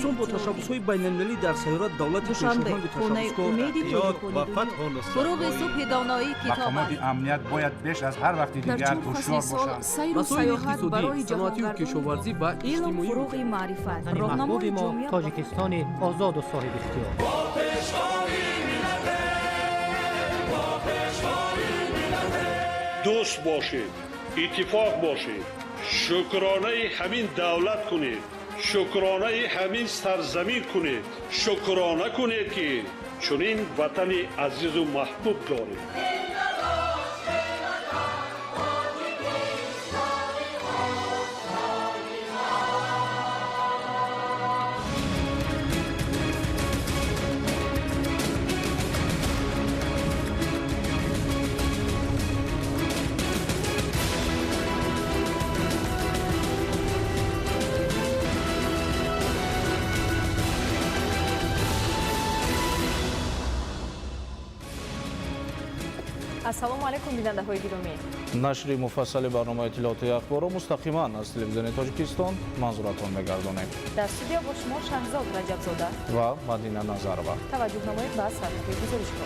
Тоҷикистон бо ташаббусҳои байналмилалӣ дар сайёра давлати Душанбе, пешоҳангу хонаи ташаббускор. умеди тоҷикони дунё. Фуруғи субҳи доноӣ китоб Мақомоти аст. амният бояд беш аз ҳар вақти Дар дигар чун фасли ҳушёр сол бошанд. сайру Масоили сайёҳат иқтисодӣ, барои саноатию ҷаҳонгардони кишоварзӣ ва илм иҷтимоӣ. фуруғи маърифат, Ватани роҳнамои маҳбуби мо ҷомеа ба Тоҷикистони озоду соҳибихтиёр. Дӯст бошед, иттифоқ бошед, шукронаи ҳамин давлат кунед, шукронаи ҳамин сарзамин кунед, шукрона кунед, ки чунин ватани азизу маҳбуб доред. Ассалому алайкум, бинандаҳои гиромӣ. Нашри муфассали барномаи иттилоотии Ахборро мустақиман аз телевизиони Тоҷикистон манзуратон мегардонем. Дар студия бо шумо Шаҳзод Раҷабзода ва Мадина Назарова. Таваҷҷӯҳ намоед ба сархати гузоришҳо.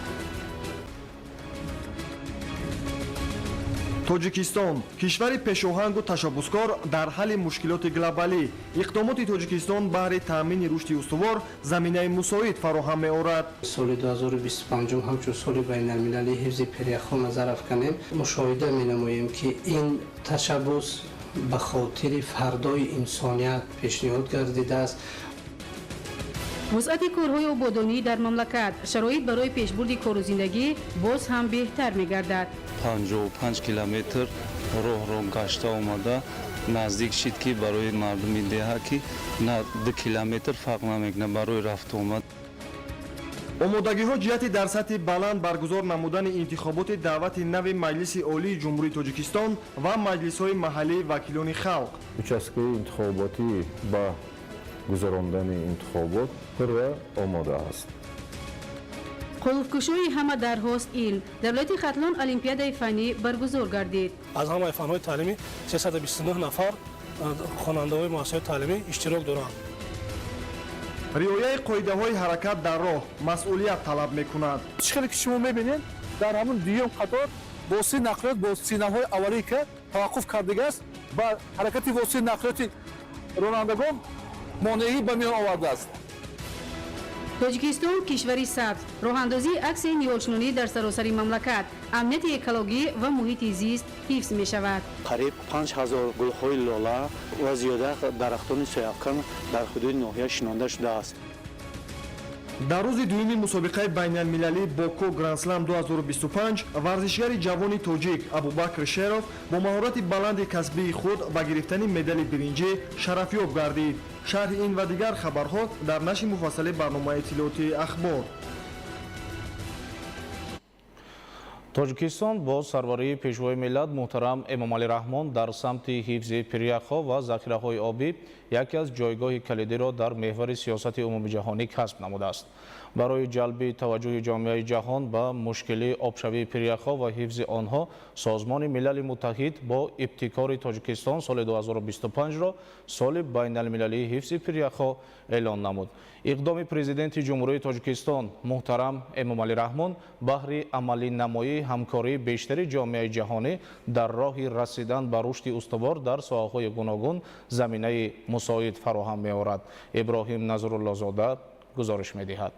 Тоҷикистон кишвари пешоҳангу ташаббускор дар ҳалли мушкилоти глобалӣ. Иқдомоти Тоҷикистон баҳри таъмини рушди устувор заминаи мусоид фароҳам меорад. Соли 2025 ҳамчун соли байналмилалии ҳифзи пиряхҳо назар афканем, мушоҳида менамоем, ки ин ташаббус ба хотири фардои инсоният пешниҳод гардидааст. Вусъати корҳои ободонӣ дар мамлакат, шароит барои пешбурди кору зиндагӣ боз ҳам беҳтар мегардад. 55 километр роҳро гашта омада, наздик шид, ки барои мардуми деҳа, ки на 2 километр фарқ намекунад барои рафту омад. Омодагиҳо ҷиҳати дар сатҳи баланд баргузор намудани интихоботи даъвати нави Маҷлиси Олии Ҷумҳурии Тоҷикистон ва маҷлисҳои маҳаллии вакилони халқ. Участкаи интихоботӣ ба гузарондани интихобот пурра омода аст. Қулфкушои ҳама дарҳост илм. Дар вилояти Хатлон олимпиадаи фаннӣ баргузор гардид. Аз ҳамаи фанҳои таълимӣ 329 нафар хонандаҳои муассисаҳои таълимӣ иштирок доранд. Риояи қоидаҳои ҳаракат дар роҳ масъулият талаб мекунад. Чӣ хеле ки шумо мебинед, дар ҳамун дуюм қатор воситаи нақлиёт бо сигналҳои аввалие ки таваққуф кардагааст, ба ҳаракати воситаи нақлиёти ронандагон монеӣ ба миён овардааст. Тоҷикистон кишвари сабз. Роҳандозии аксияи ниҳолшинонӣ дар саросари мамлакат. Амнияти экологӣ ва муҳити зист ҳифз мешавад. Қариб 5000 гулҳои лола ва зиёда дарахтони сояафкан дар ҳудуди ноҳия шинонда шудааст. Дар рӯзи дуюми мусобиқаи байналмилалии Боку Грандслам 2025 варзишгари ҷавони тоҷик Абубакр Шеров бо маҳорати баланди касбии худ ба гирифтани медали биринҷӣ шарафёб гардид. Шарҳи ин ва дигар хабарҳо дар нашри муфассали барномаи иттилоотии Ахбор. Тоҷикистон бо сарварии Пешвои миллат муҳтарам Эмомалӣ Раҳмон дар самти ҳифзи пиряхҳо ва захираҳои обӣ яке аз ҷойгоҳи калидиро дар меҳвари сиёсати умумиҷаҳонӣ касб намудааст. Барои ҷалби таваҷҷӯҳи ҷомеаи ҷаҳон ба мушкили обшавии пиряхҳо ва ҳифзи онҳо Созмони Милали Муттаҳид бо ибтикори Тоҷикистон соли 2025-ро соли байналмилалии ҳифзи пиряхҳо эълон намуд. Иқдоми Президенти Ҷумҳурии Тоҷикистон муҳтарам Эмомалӣ Раҳмон баҳри амалинамоии ҳамкории бештари ҷомеаи ҷаҳонӣ дар роҳи расидан ба рушди устувор дар соҳаҳои гуногун заминаи мусоид фароҳам меорад. Иброҳим Назруллозода гузориш медиҳад.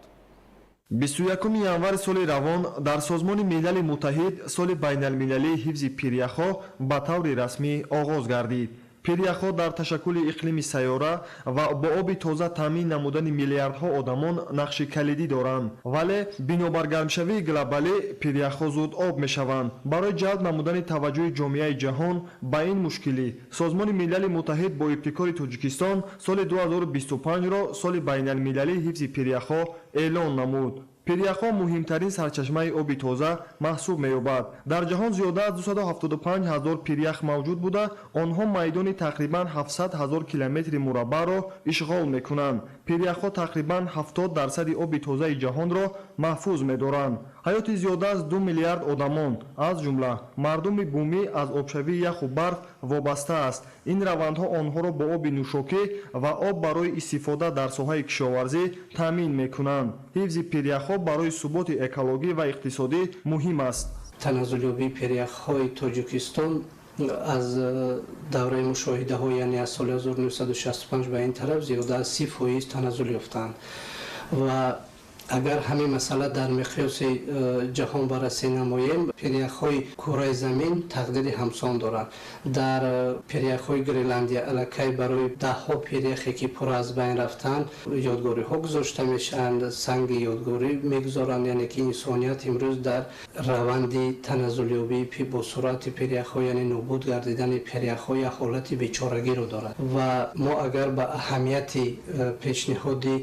21 январи соли равон дар Созмони Милали Муттаҳид соли байналмилалии ҳифзи пиряхҳо ба таври расмӣ оғоз гардид. Пиряхҳо дар ташаккули иқлими сайёра ва бо оби тоза таъмин намудани миллиардҳо одамон нақши калидӣ доранд, вале бинобар гармшавии глобалӣ пиряхҳо зуд об мешаванд. Барои ҷалб намудани таваҷҷӯҳи ҷомеаи ҷаҳон ба ин мушкилӣ Созмони Милали Муттаҳид бо ибтикори Тоҷикистон соли 2025-ро соли байналмилалии ҳифзи пиряхҳо эълон намуд. Пиряхҳо муҳимтарин сарчашмаи оби тоза маҳсуб меёбад. Дар ҷаҳон зиёда аз 275 ҳазор пирях мавҷуд буда, онҳо майдони тақрибан 700 ҳазор километри мураббаъро ишғол мекунанд. Пиряхҳо тақрибан 70% оби тозаи ҷаҳонро маҳфуз медоранд. Ҳаёти зиёда аз 2 миллиард одамон, аз ҷумла мардуми бумӣ, аз обшавии яху барф вобаста аст. Ин равандҳо онҳоро бо оби нӯшокӣ ва об барои истифода дар соҳаи кишоварзӣ таъмин мекунанд. Ҳифзи пиряхҳо барои суботи экологӣ ва иқтисодӣ муҳим аст. Таназзулёбии пиряхҳои Тоҷикистон аз давраи мушоҳидаҳо, яъне аз соли 1965 ба ин тараф, зиёда аз 30% таназзул ёфтаанд ва агар ҳамин масъала дар миқёси ҷаҳон баррасӣ намоем, пиряхҳои кураи замин тақдири ҳамсон доранд. Дар пиряхҳои Гренландия аллакай барои даҳҳо пиряхе, ки пурра аз байн рафтанд, ёдгориҳо гузошта мешаванд, санги ёдгорӣ мегузоранд. Яъне ки инсоният имрӯз дар раванди таназзулёбии бо суръати пиряхҳо, яъне нобуд гардидани пиряхҳо, як ҳолати бечорагиро дорад. Ва мо агар ба аҳамияти пешниҳоди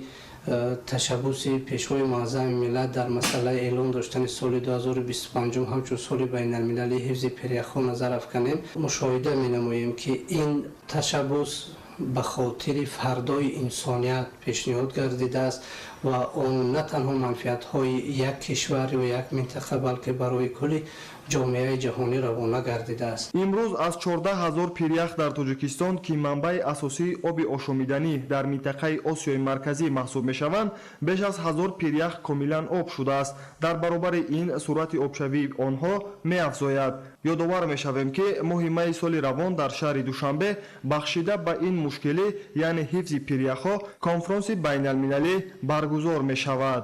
ташаббуси Пешвои муаззами миллат дар масъалаи эълон доштани соли 2025 ҳамчун соли байналмилалии ҳифзи пиряхҳо назар афканем, мушоҳида менамоем, ки ин ташаббус ба хотири фардои инсоният пешниҳод гардидааст ва он на танҳо манфиатҳои як кишвар ё як минтақа, балки барои кулли ҷомеаи ҷаҳонӣ равона гардидааст. Имрӯз аз 14 ҳазор пирях дар Тоҷикистон, ки манбаи асосии оби ошомиданӣ дар минтақаи Осиёи Марказӣ маҳсуб мешаванд, беш аз 1000 пирях комилан об шудааст. Дар баробари ин суръати обшавии онҳо меафзояд. Ёдовар мешавем, ки моҳи майи соли равон дар шаҳри Душанбе бахшида ба ин мушкилӣ, яъне ҳифзи пиряхҳо, конфронси байналмилалӣ баргузор мешавад.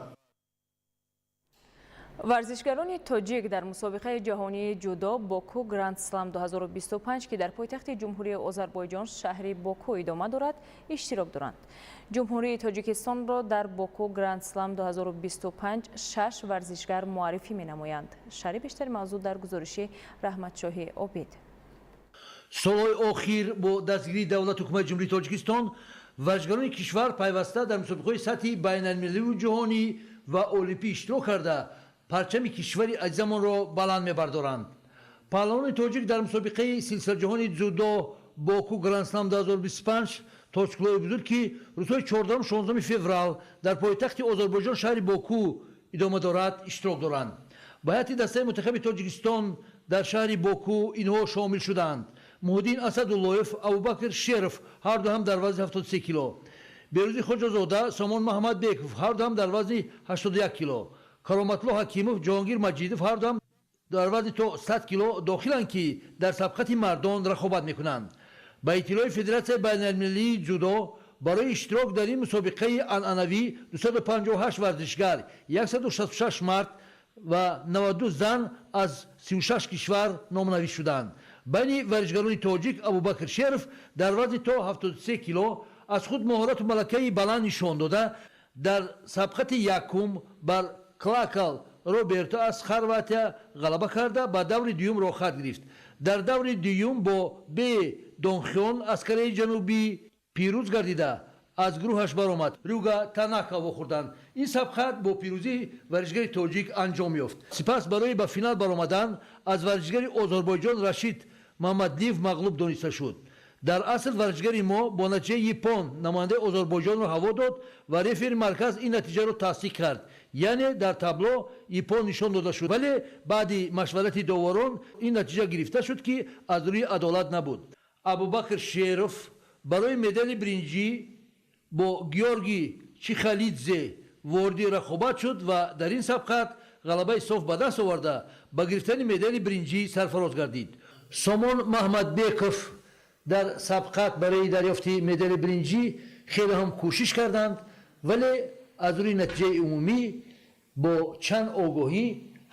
Варзишгарони тоҷик дар мусобиқаи ҷаҳонии ҷудо Боку Гранд Слам 2025, ки дар пойтахти Ҷумҳурии Озарбойҷон, шаҳри Боку идома дорад, иштирок доранд. Ҷумҳурии Тоҷикистонро дар Боку Гранд Слам 2025 шаш варзишгар муаррифӣ менамоянд. Шарҳи бештари мавзӯъ дар гузориши Раҳматшоҳи Обид. Солҳои охир бо дастгирии давлату ҳукумати Ҷумҳурии Тоҷикистон варзишгарони кишвар пайваста дар мусобиқаҳои сатҳи байналмилаливу ҷаҳонӣ ва олимпӣ иштирок карда, парчами кишвари азизамонро баланд мебардоранд. Паҳлавони тоҷик дар мусобиқаи силсилаҷаҳони ҷудо Боку Грандслам 2025 тоҷкулои бузург, ки рӯзҳои 14-16 феврал дар пойтахти Озарбойҷон, шаҳри Боку идома дорад, иштирок доранд. Ба ҳайати дастаи мунтахаби Тоҷикистон дар шаҳри Боку инҳо шомил шуданд: Муҳиддин Асадуллоев, Абубакр Шеров, ҳарду ҳам дар вазни 73 кило, Берӯзи Хоҷазода, Сомон Маҳамадбеков, ҳарду ҳам дар вазни 81 кило, Кароматлло Ҳакимов, Ҷоҳонгир Маҷидов, ҳарду ҳам дар вазни то 100 кило дохиланд, ки дар сабқати мардон рақобат мекунанд. Ба иттилои Федератсияи байналмилалии ҷудо, барои иштирок дар ин мусобиқаи анъанавӣ 258 варзишгар, 166 мард ва 92 зан аз 36 кишвар номнавис шуданд. Байни варзишгарони тоҷик Абубакр Шеров дар вазни то 73 кило аз худ маҳорату малакаи баланд нишон дода, дар сабқати якум бар Клакал Роберто аз Хорватия ғалаба карда, ба даври дуюм роҳхат гирифт. Дар даври дуюм бо Б Донхён аз Кореяи Ҷанубӣ пирӯз гардида, аз гурӯҳаш баромад. Рюга Танака вохӯрданд. Ин сабқат бо пирӯзии варзишгари тоҷик анҷом ёфт. Сипас барои ба финал баромадан аз варзишгари Озарбойҷон Рашид Мамадлиев мағлуб дониста шуд. Дар асл варзишгари мо бо натиҷаи иппон намояндаи Озарбойҷонро ҳаво дод ва рефери марказ ин натиҷаро тасдиқ кард, яъне дар табло иппон нишон дода шуд, вале баъди машварати доварон ин натиҷа гирифта шуд, ки аз рӯи адолат набуд. Абубакр Шеров барои медали биринҷӣ бо Георгий Чихалидзе вориди рақобат шуд ва дар ин сабқат ғалабаи соф ба даст оварда, ба гирифтани медали биринҷӣ сарфароз гардид. Сомон Маҳмадбеков дар сабқат барои дарёфти медали биринҷӣ хеле ҳам кӯшиш карданд, вале аз рӯи натиҷаи умумӣ бо чанд огоҳӣ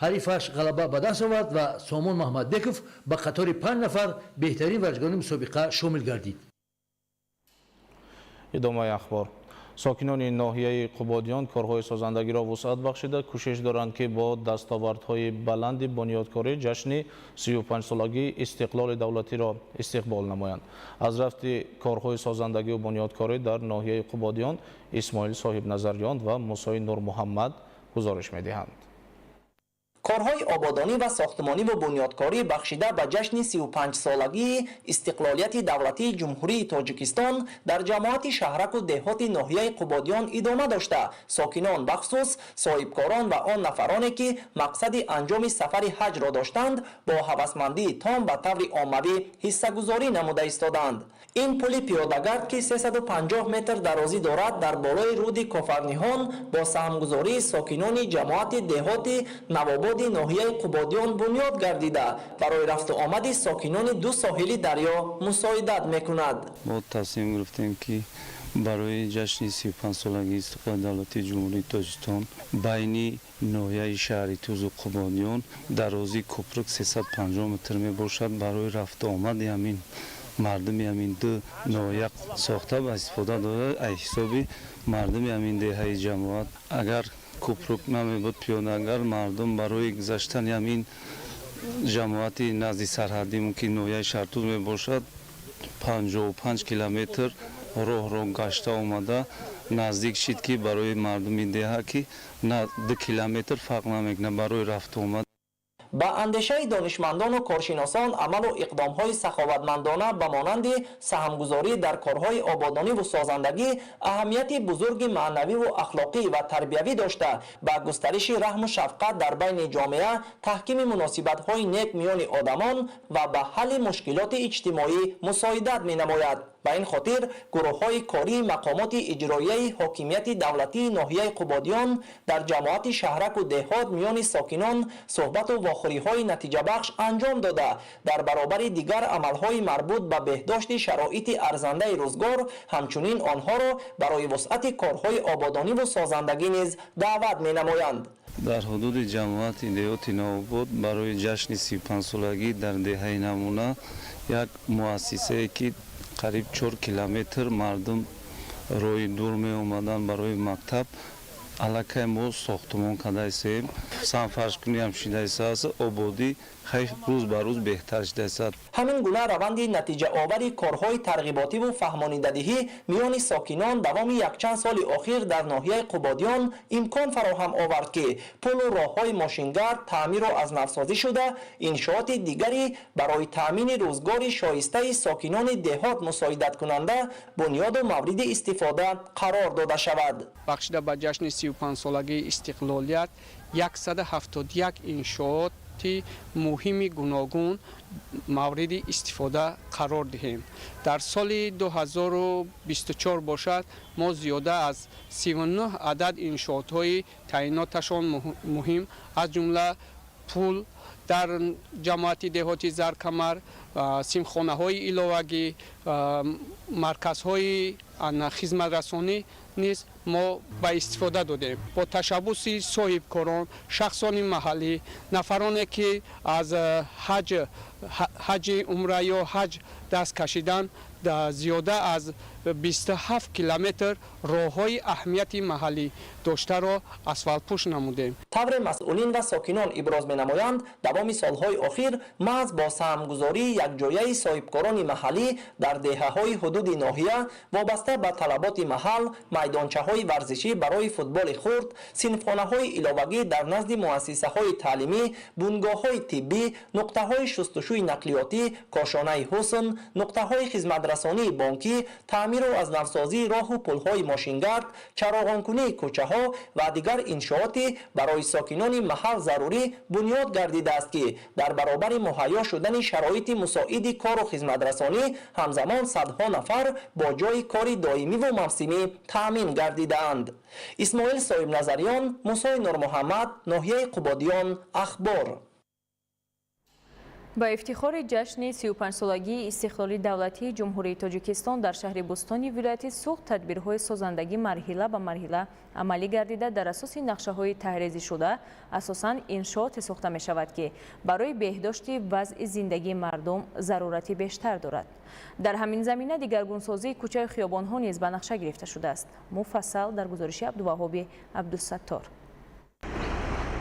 ҳарифаш ғалаба ба даст овард ва Сомон Маҳмадбеков ба қатори 5 нафар беҳтарин варзишгарони мусобиқа шомил гардид. Идомаи ахбор. Сокинони ноҳияи Қубодиён корҳои созандагиро вусъат бахшида, кӯшиш доранд, ки бо дастовардҳои баланди бунёдкорӣ ҷашни 35-солагии истиқлоли давлатиро истиқбол намоянд. Аз рафти корҳои созандагию бунёдкорӣ дар ноҳияи Қубодиён Исмоил Соҳибназарён ва Мусои Нурмуҳаммад Гузориш медиҳанд. Корҳои ободонӣ ва сохтмониву бунёдкорӣ бахшида ба ҷашни 35-солагии истиқлолияти давлатии Ҷумҳурии Тоҷикистон дар ҷамоати шаҳраку деҳоти ноҳияи Қубодиён идома дошта, сокинон, бахусус соҳибкорон ва он нафароне, ки мақсади анҷоми сафари ҳаҷро доштанд, бо ҳавасмандии том ба таври оммавӣ ҳиссагузорӣ намуда истоданд. Ин пули пиёдагард, ки 350 метр дарозӣ дорад, дар болои руди Кофарниҳон бо саҳмгузории сокинони ҷамоати деҳоти Навободи ноҳияи Қубодиён бунёд гардида, барои рафту омади сокинони ду соҳили дарё мусоидат мекунад. Мо тасмим гирифтем, ки барои ҷашни 35-солагии истиқлоли давлатии Ҷумҳурии Тоҷикистон байни ноҳияи шаҳри Тузу Қубодиён дарозии кӯпрук 350 метр мебошад, барои рафту омади ҳамин мардуми ҳамин ду ноҳия сохта ба истифода дода. Аз ҳисоби мардуми ҳамин деҳаи ҷамоат, агар кӯпрук намебуд, пиёдагар мардум барои гузаштани ҳамин ҷамоати назди сарҳадӣ, ки ноҳияи Шаҳртуз мебошад, 55 километр роҳро гашта омада, наздик шид, ки барои мардуми деҳа, ки на 2 километр фарқ намекунад барои рафту омад. Ба андешаи донишмандону коршиносон, амалу иқдомҳои саховатмандона ба монанди саҳмгузорӣ дар корҳои ободониву созандагӣ аҳамияти бузурги маънавиву ахлоқӣ ва тарбиявӣ дошта, ба густариши раҳму шафқат дар байни ҷомеа, таҳкими муносибатҳои нек миёни одамон ва ба ҳалли мушкилоти иҷтимоӣ мусоидат менамояд. Ба ин хотир гурӯҳҳои кории мақомоти иҷроияи ҳокимияти давлатии ноҳияи Қубодиён дар ҷамоати шаҳраку деҳот миёни сокинон суҳбату вохӯриҳои натиҷабахш анҷом дода, дар баробари дигар амалҳои марбут ба беҳдошти шароити арзандаи рӯзгор, ҳамчунин онҳоро барои вусъати корҳои ободониву созандагӣ низ даъват менамоянд. Дар ҳудуди ҷамоати деҳоти Навобод барои ҷашни 35-солагӣ дар деҳаи Намуна як муассисае, ки қариб 4 километр мардум роҳи дур меомаданд барои мактаб, аллакай мо сохтумон кардаистем, санфаршкуниам шидаистааст, ободӣ хайф рӯз ба рӯз беҳтар шидаистааст. Ҳамин гуна раванди натиҷаовари корҳои тарғиботиву фаҳмонидадиҳӣ миёни сокинон давоми якчанд соли охир дар ноҳияи Қубодиён имкон фароҳам овард, ки пулу роҳҳои мошингард таъмиру аз навсозӣ шуда, иншооти дигари барои таъмини рӯзгори шоистаи сокинони деҳот мусоидаткунанда бунёду мавриди истифода қарор дода шавад. Бахшида ба ҷашни 35-солагии истиқлолият 171 иншоот муҳими гуногун мавриди истифода қарор диҳем. Дар соли 2024 бошад, мо зиёда аз 39 адад иншоотҳои таъиноташон муҳим, аз ҷумла пул дар ҷамоати деҳоти Заркамар, симхонаҳои иловагӣ, марказҳои хизматрасонӣ низ мо ба истифода додем. Бо ташаббуси соҳибкорон, шахсони маҳаллӣ, нафароне, ки аз ҳаҷи умра ё ҳаҷ даст кашидан, зиёда аз 27 километр роҳҳои аҳамияти маҳаллӣ доштаро асфалтпӯш намудем. Тавре масъулин ва сокинон иброз менамоянд, давоми солҳои охир маҳз бо саҳмгузории якҷояи соҳибкорони маҳаллӣ дар деҳаҳои ҳудуди ноҳия вобаста ба талаботи маҳал майдончаҳои варзишӣ барои футболи хурд, синфхонаҳои иловагӣ дар назди муассисаҳои таълимӣ, бунгоҳҳои тиббӣ, нуқтаҳои шустушӯи нақлиётӣ, кошонаи ҳусн, нуқтаҳои хизматрасонии бонкӣ, таъмиру аз навсозии роҳу пулҳои мошингард, чароғонкунии кӯчаҳо ва дигар иншооти барои сокинони маҳал зарурӣ бунёд гардидааст, ки дар баробари муҳайё шудани шароити мусоиди кору хизматрасонӣ ҳамзамон садҳо нафар бо ҷойи кори доимиву мавсимӣ таъмин гардидаанд. Исмоил Соҳибназариён, Мусои Нурмуҳаммад, ноҳияи Қубодиён, Ахбор. Ба ифтихори ҷашни 35-солагии истиқлоли давлатии Ҷумҳурии Тоҷикистон дар шаҳри Бӯстони вилояти Суғд тадбирҳои созандагӣ марҳила ба марҳила амалӣ гардида, дар асоси нақшаҳои таҳрезишуда асосан иншооте сохта мешавад, ки барои беҳдошти вазъи зиндагии мардум зарурати бештар дорад. Дар ҳамин замина дигаргунсозии кӯчаю хиёбонҳо низ ба нақша гирифта шудааст. Муфассал дар гузориши Абдуваҳоби Абдусаттор.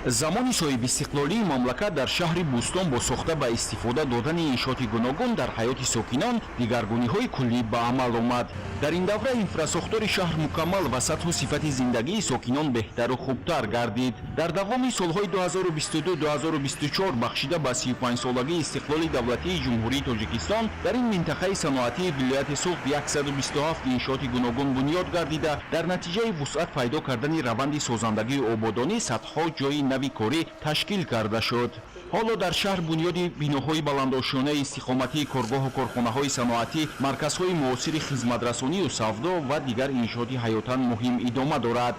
Замони соҳибистиқлолии мамлакат дар шаҳри Бӯстон бо сохта ба истифода додани иншооти гуногун дар ҳаёти сокинон дигаргуниҳои куллӣ ба амал омад. Дар ин давра инфрасохтори шаҳр мукаммал ва сатҳу сифати зиндагии сокинон беҳтару хубтар гардид. Дар давоми солҳои 2022-2024 бахшида ба 35-солагии истиқлоли давлатии Ҷумҳурии Тоҷикистон дар ин минтақаи саноатии вилояти Суғд 127 иншооти гуногун бунёд гардида, дар натиҷаи вусъат пайдо кардани раванди созандагию ободонӣ садҳо ҷойи нави корӣ ташкил карда шуд. Ҳоло дар шаҳр бунёди биноҳои баландошёнаи истиқоматӣ, коргоҳу корхонаҳои саноатӣ, марказҳои муосири хизматрасонию савдо ва дигар иншооти ҳаётан муҳим идома дорад.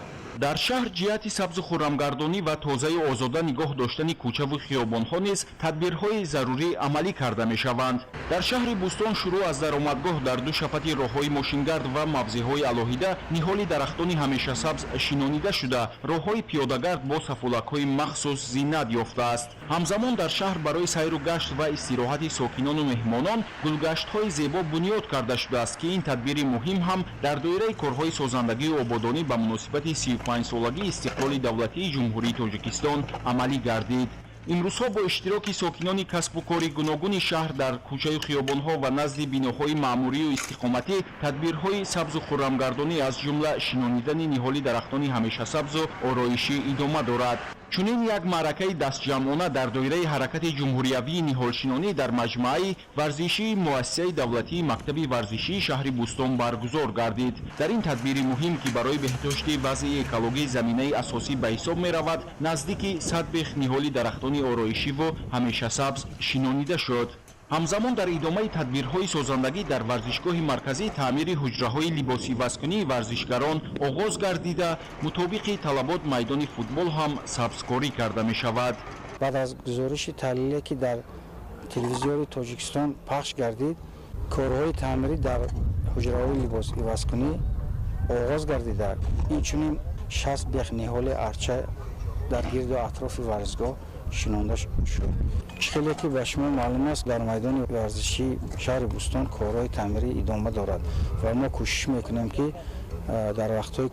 Дар шаҳр ҷиҳати сабзу хуррамгардонӣ ва тозаю озода нигоҳ доштани кӯчаву хиёбонҳо низ тадбирҳои зарурӣ амалӣ карда мешаванд. Дар шаҳри Бӯстон шурӯъ аз даромадгоҳ дар ду шафати роҳҳои мошингард ва мавзеъҳои алоҳида ниҳоли дарахтони ҳамешасабз шинонида шуда, роҳҳои пиёдагард бо сафолакҳои махсус зинат ёфтааст. Ҳамзамон дар шаҳр барои сайру гашт ва истироҳати сокинону меҳмонон гулгаштҳои зебо бунёд карда шудааст, ки ин тадбири муҳим ҳам дар доираи корҳои созандагию ободонӣ ба муносибати 35-солагии истиқлоли давлатии Ҷумҳурии Тоҷикистон амалӣ гардид. Имрӯзҳо бо иштироки сокинони касбу кори гуногуни шаҳр дар кӯчаю хиёбонҳо ва назди биноҳои маъмурию истиқоматӣ тадбирҳои сабзу хуррамгардонӣ, аз ҷумла шинонидани ниҳоли дарахтони ҳамешасабзу ороишӣ идома дорад. Чунин як маъракаи дастҷамъона дар доираи ҳаракати ҷумҳуриявии ниҳолшинонӣ дар маҷмӯаи варзишии муассисаи давлатии мактаби варзишии шаҳри Бӯстон баргузор гардид. Дар ин тадбири муҳим, ки барои беҳдошти вазъи экологӣ заминаи асосӣ ба ҳисоб меравад, наздики 100 бех ниҳоли дарахтони ороишиву ҳамешасабз шинонида шуд. Ҳамзамон дар идомаи тадбирҳои созандагӣ дар варзишгоҳи марказӣ таъмири ҳуҷраҳои либосивазкунии варзишгарон оғоз гардида, мутобиқи талабот майдони футбол ҳам сабзкорӣ карда мешавад. Баъд аз гузориши таҳлиле, ки дар телевизиони Тоҷикистон пахш гардид, корҳои таъмирӣ дар ҳуҷраҳои либосивазкунӣ оғоз гардида, инчунин 60 бех ниҳоли арча дар гирду атрофи варзишгоҳ шинонда шуд. Хеле ки ба шумо маълум аст, дар майдони варзишии шаҳри Бӯстон корҳои таъмирӣ идома дорад ва мо кӯшиш мекунем, ки дар вақтҳои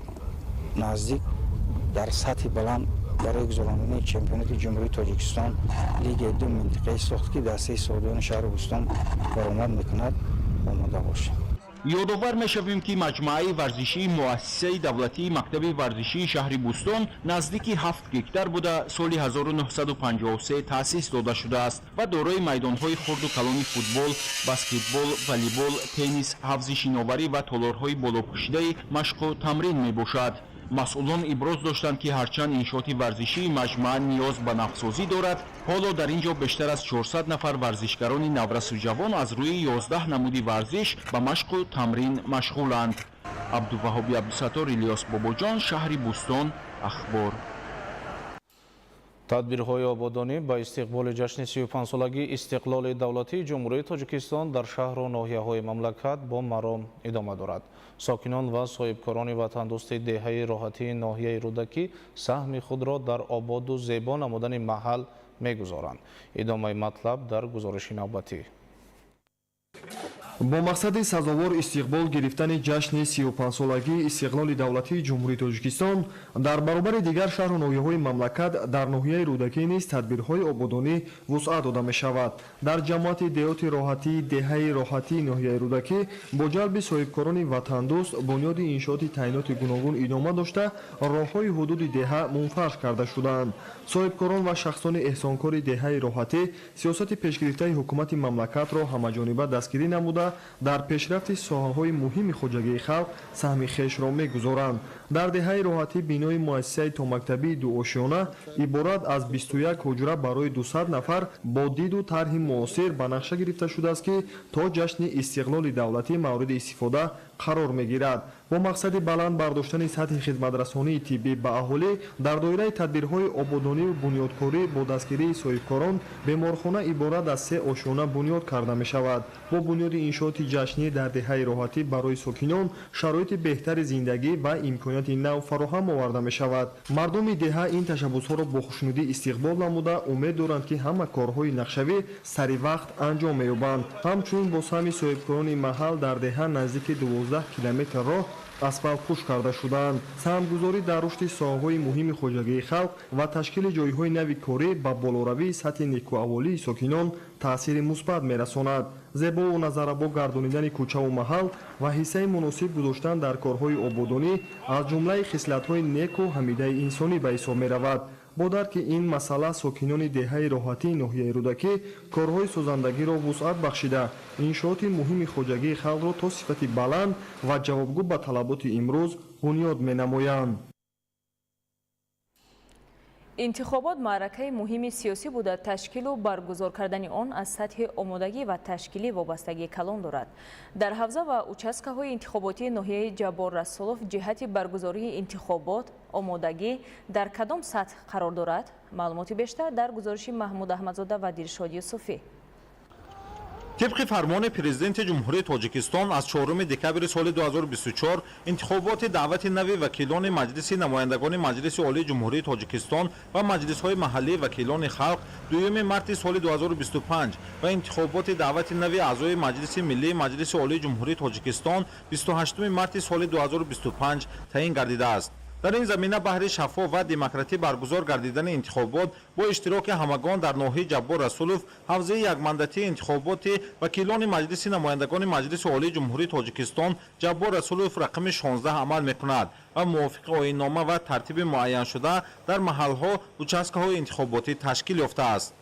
наздик дар сатҳи баланд барои гузарондани чемпионати Ҷумҳурии Тоҷикистон лигаи ду минтақаи Суғд, ки дастаи суғдиёни шаҳри Бӯстон баромад мекунад, омода бошем. Ёдовар мешавем, ки маҷмӯаи варзишии муассисаи давлатии мактаби варзишии шаҳри Бӯстон наздики 7 гектар буда, соли 1953 таъсис дода шудааст ва дорои майдонҳои хурду калони футбол, баскетбол, волейбол, теннис, ҳавзи шиноварӣ ва толорҳои болопӯшидаи машқу тамрин мебошад. Масъулон иброз доштанд, ки ҳарчанд иншооти варзишии маҷмӯа ниёз ба навсозӣ дорад, ҳоло дар ин ҷо бештар аз 400 нафар варзишгарони наврасу ҷавон аз рӯи 11 намуди варзиш ба машқу тамрин машғуланд. Абдуваҳоби Абдусаттор, Илёс Бобоҷон, шаҳри Бӯстон, Ахбор. Тадбирҳои ободонӣ ба истиқболи ҷашни 35-солагии истиқлоли давлатии Ҷумҳурии Тоҷикистон дар шаҳру ноҳияҳои мамлакат бо маром идома дорад. Сокинон ва соҳибкорони ватандӯсти деҳаи Роҳатии ноҳияи Рӯдакӣ саҳми худро дар ободу зебо намудани маҳал мегузоранд. Идомаи матлаб дар гузориши навбатӣ. Бо мақсади сазовор истиқбол гирифтани ҷашни 35-солагии истиқлоли давлатии Ҷумҳурии Тоҷикистон дар баробари дигар шаҳру ноҳияҳои мамлакат дар ноҳияи Рӯдакӣ низ тадбирҳои ободонӣ вусъат дода мешавад. Дар ҷамоати деҳоти Роҳатии деҳаи Роҳатии ноҳияи Рӯдакӣ бо ҷалби соҳибкорони ватандӯст бунёди иншооти таъиноти гуногун идома дошта, роҳҳои ҳудуди деҳа мунфарш карда шудаанд. Соҳибкорон ва шахсони эҳсонкори деҳаи Роҳатӣ сиёсати пешгирифтаи ҳукумати мамлакатро ҳамаҷониба дастгирӣ намуда, дар пешрафти соҳаҳои муҳими хоҷагии халқ саҳми хешро мегузоранд. Дар деҳаи Роҳатӣ бинои муассисаи томактабии дуошёна иборат аз 21 ҳуҷра барои 200 нафар бо диду тарҳи муосир ба нақша гирифта шудааст, ки то ҷашни истиқлоли давлатӣ мавриди истифода қарор мегирад. Бо мақсади баланд бардоштани сатҳи хизматрасонии тиббӣ ба аҳолӣ дар доираи тадбирҳои ободонию бунёдкорӣ бо дастгирии соҳибкорон беморхона иборат аз 3 ошёна бунёд карда мешавад. Бо бунёди иншооти ҷашнӣ дар деҳаи Роҳатӣ барои сокинон шароити беҳтари зиндагӣ ва имконияти нав фароҳам оварда мешавад. Мардуми деҳа ин ташаббусҳоро бо хушнудӣ истиқбол намуда, умед доранд, ки ҳама корҳои нақшавӣ сари вақт анҷом меёбанд. Ҳамчунин бо саҳми соҳибкорони маҳал дар деҳа наздики 12 километр роҳ Асфалтпӯш карда шудаанд. Саҳмгузорӣ дар рушди соҳаҳои муҳими хоҷагии халқ ва ташкили ҷойҳои нави корӣ ба болоравии сатҳи некуаҳволии сокинон таъсири мусбат мерасонад. Зебову назаррабо гардонидани кӯчаву маҳал ва ҳиссаи муносиб гузоштан дар корҳои ободонӣ аз ҷумлаи хислатҳои неку ҳамидаи инсонӣ ба ҳисоб меравад. Бо дарки ин масъала, сокинони деҳаи Роҳатии ноҳияи Рӯдакӣ корҳои созандагиро вусъат бахшида, иншооти муҳими хоҷагии халқро то сифати баланд ва ҷавобгӯ ба талаботи имрӯз бунёд менамоянд. Интихобот маъракаи муҳими сиёсӣ буда, ташкилу баргузор кардани он аз сатҳи омодагӣ ва ташкилӣ вобастагии калон дорад. Дар ҳавза ва участкаҳои интихоботии ноҳияи Ҷаббор Расулов ҷиҳати баргузории интихобот омодагӣ дар кадом сатҳ қарор дорад? Маълумоти бештар дар гузориши Маҳмуд Аҳмадзода ва Дилшод Юсуфӣ. Тибқи фармони Президенти Ҷумҳурии Тоҷикистон аз 4 декабри соли 2024, интихоботи даъвати нави вакилони Маҷлиси намояндагони Маҷлиси Олии Ҷумҳурии Тоҷикистон ва маҷлисҳои маҳаллии вакилони халқ 2 марти соли 2025 ва интихоботи даъвати нави аъзои Маҷлиси Миллии Маҷлиси Олии Ҷумҳурии Тоҷикистон 28 марти соли 2025 таъин гардидааст. Дар ин замина баҳри шаффоф ва демократӣ баргузор гардидани интихобот бо иштироки ҳамагон дар ноҳияи Ҷаббор Расулов, ҳавзаи якмандатии интихоботи вакилони Маҷлиси намояндагони Маҷлиси Олии Ҷумҳурии Тоҷикистон Ҷаббор Расулов рақами 16 амал мекунад ва мувофиқи оиннома ва тартиби муайяншуда дар маҳалҳо участкаҳои интихоботӣ ташкил ёфтааст.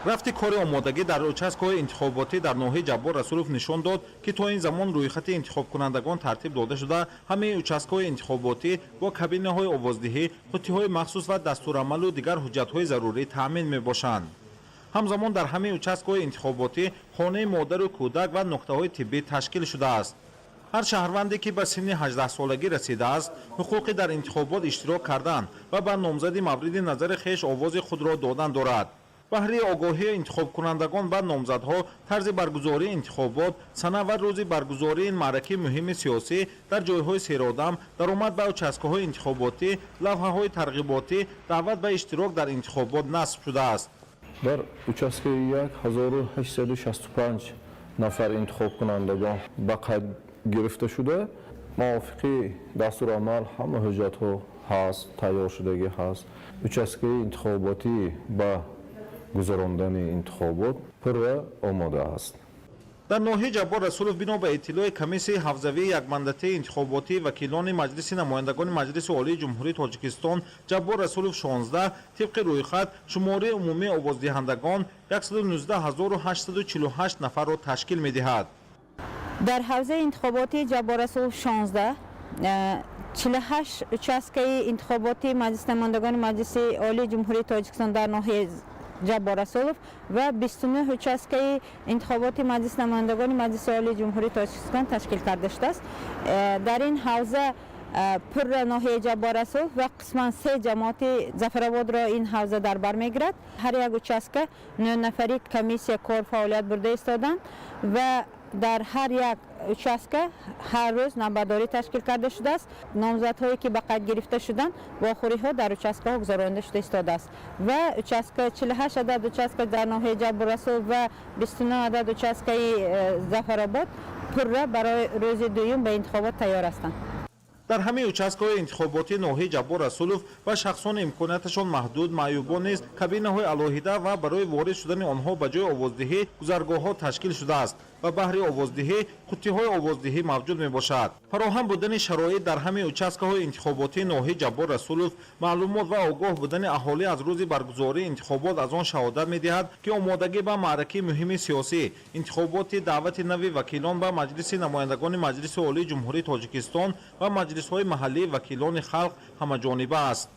Рафти кори омодагӣ дар участкаҳои интихоботӣ дар ноҳияи Ҷаббор Расулов нишон дод, ки то ин замон рӯйхати интихобкунандагон тартиб дода шуда, ҳамаи участкаҳои интихоботӣ бо кабинаҳои овоздиҳӣ, қуттиҳои махсус ва дастурамалу дигар ҳуҷҷатҳои зарурӣ таъмин мебошанд. Ҳамзамон дар ҳамаи участкаҳои интихоботӣ хонаи модару кӯдак ва нуқтаҳои тиббӣ ташкил шудааст. Ҳар шаҳрванде, ки ба синни 18-солагӣ расидааст, ҳуқуқи дар интихобот иштирок кардан ва ба номзади мавриди назари хеш овози худро додан дорад. Баҳри огоҳии интихобкунандагон ба номзадҳо, тарзи баргузории интихобот, сана ва рӯзи баргузории ин маъракаи муҳими сиёсӣ дар ҷойҳои серодам, даромад ба участкаҳои интихоботӣ, лавҳаҳои тарғиботӣ, даъват ба иштирок дар интихобот насб шудааст. Дар участкаи 1865 нафар интихобкунандагон ба қайд гирифта шуда, мувофиқи дастурамал ҳама ҳуҷҷатҳо ҳаст, тайёршудагӣ ҳаст. Участкаи интихоботӣ ба гузарондани интихобот пурра омода аст. Дар ноҳияи Ҷаббор Расулов бино ба иттилои комиссияи ҳавзавии якмандатии интихоботии вакилони Маҷлиси намояндагони Маҷлиси Олии Ҷумҳурии Тоҷикистон Ҷаббор Расулов 16, тибқи рӯйхат шумораи умумии овоздиҳандагон 119 848 нафарро ташкил медиҳад. Дар ҳавзаи интихоботии Ҷаббор Расулов 16, 48 участкаи интихоботии Маҷлиси намояндагони Маҷлиси Олии Ҷумҳурии Тоҷикистон дар ноҳияи Ҷаббор Расулов ва 29 участкаи интихоботи Маҷлиси намояндагони Маҷлиси Олии Ҷумҳурии Тоҷикистон ташкил карда шудааст. Дар ин ҳавза пурра ноҳияи Ҷаббор Расулов ва қисман се ҷамоати Зафарободро ин ҳавза дар бар мегирад. Ҳар як участка нӯ нафари комиссия кор фаъолият бурда истоданд ва дар ҳар як участка ҳар рӯз навбатдорӣ ташкил карда шудааст. Номзадҳое, ки ба қайд гирифта шуданд, вохӯриҳо дар участкаҳо гузаронида шуда истодааст ва участка, 48 адад участка дар ноҳияи Ҷаббор Расулов ва 29 адад участкаи Зафаробод пурра барои рӯзи дуюм ба интихобот тайёр ҳастанд. Дар ҳамаи участкаҳои интихоботии ноҳияи Ҷаббор Расулов ба шахсони имконияташон маҳдуд, маъюбон низ кабинаҳои алоҳида ва барои ворид шудани онҳо ба ҷои овоздиҳӣ гузаргоҳҳо ташкил шудааст ва баҳри овоздиҳӣ қуттиҳои овоздиҳӣ мавҷуд мебошад. Фароҳам будани шароит дар ҳамаи участкаҳои интихоботии ноҳияи Ҷаббор Расулов, маълумот ва огоҳ будани аҳолӣ аз рӯзи баргузории интихобот аз он шаҳодат медиҳад, ки омодагӣ ба маъракаи муҳими сиёсӣ, интихоботи даъвати нави вакилон ба Маҷлиси намояндагони Маҷлиси Олии Ҷумҳурии Тоҷикистон ва маҷлисҳои маҳаллии вакилони халқ ҳамаҷониба аст.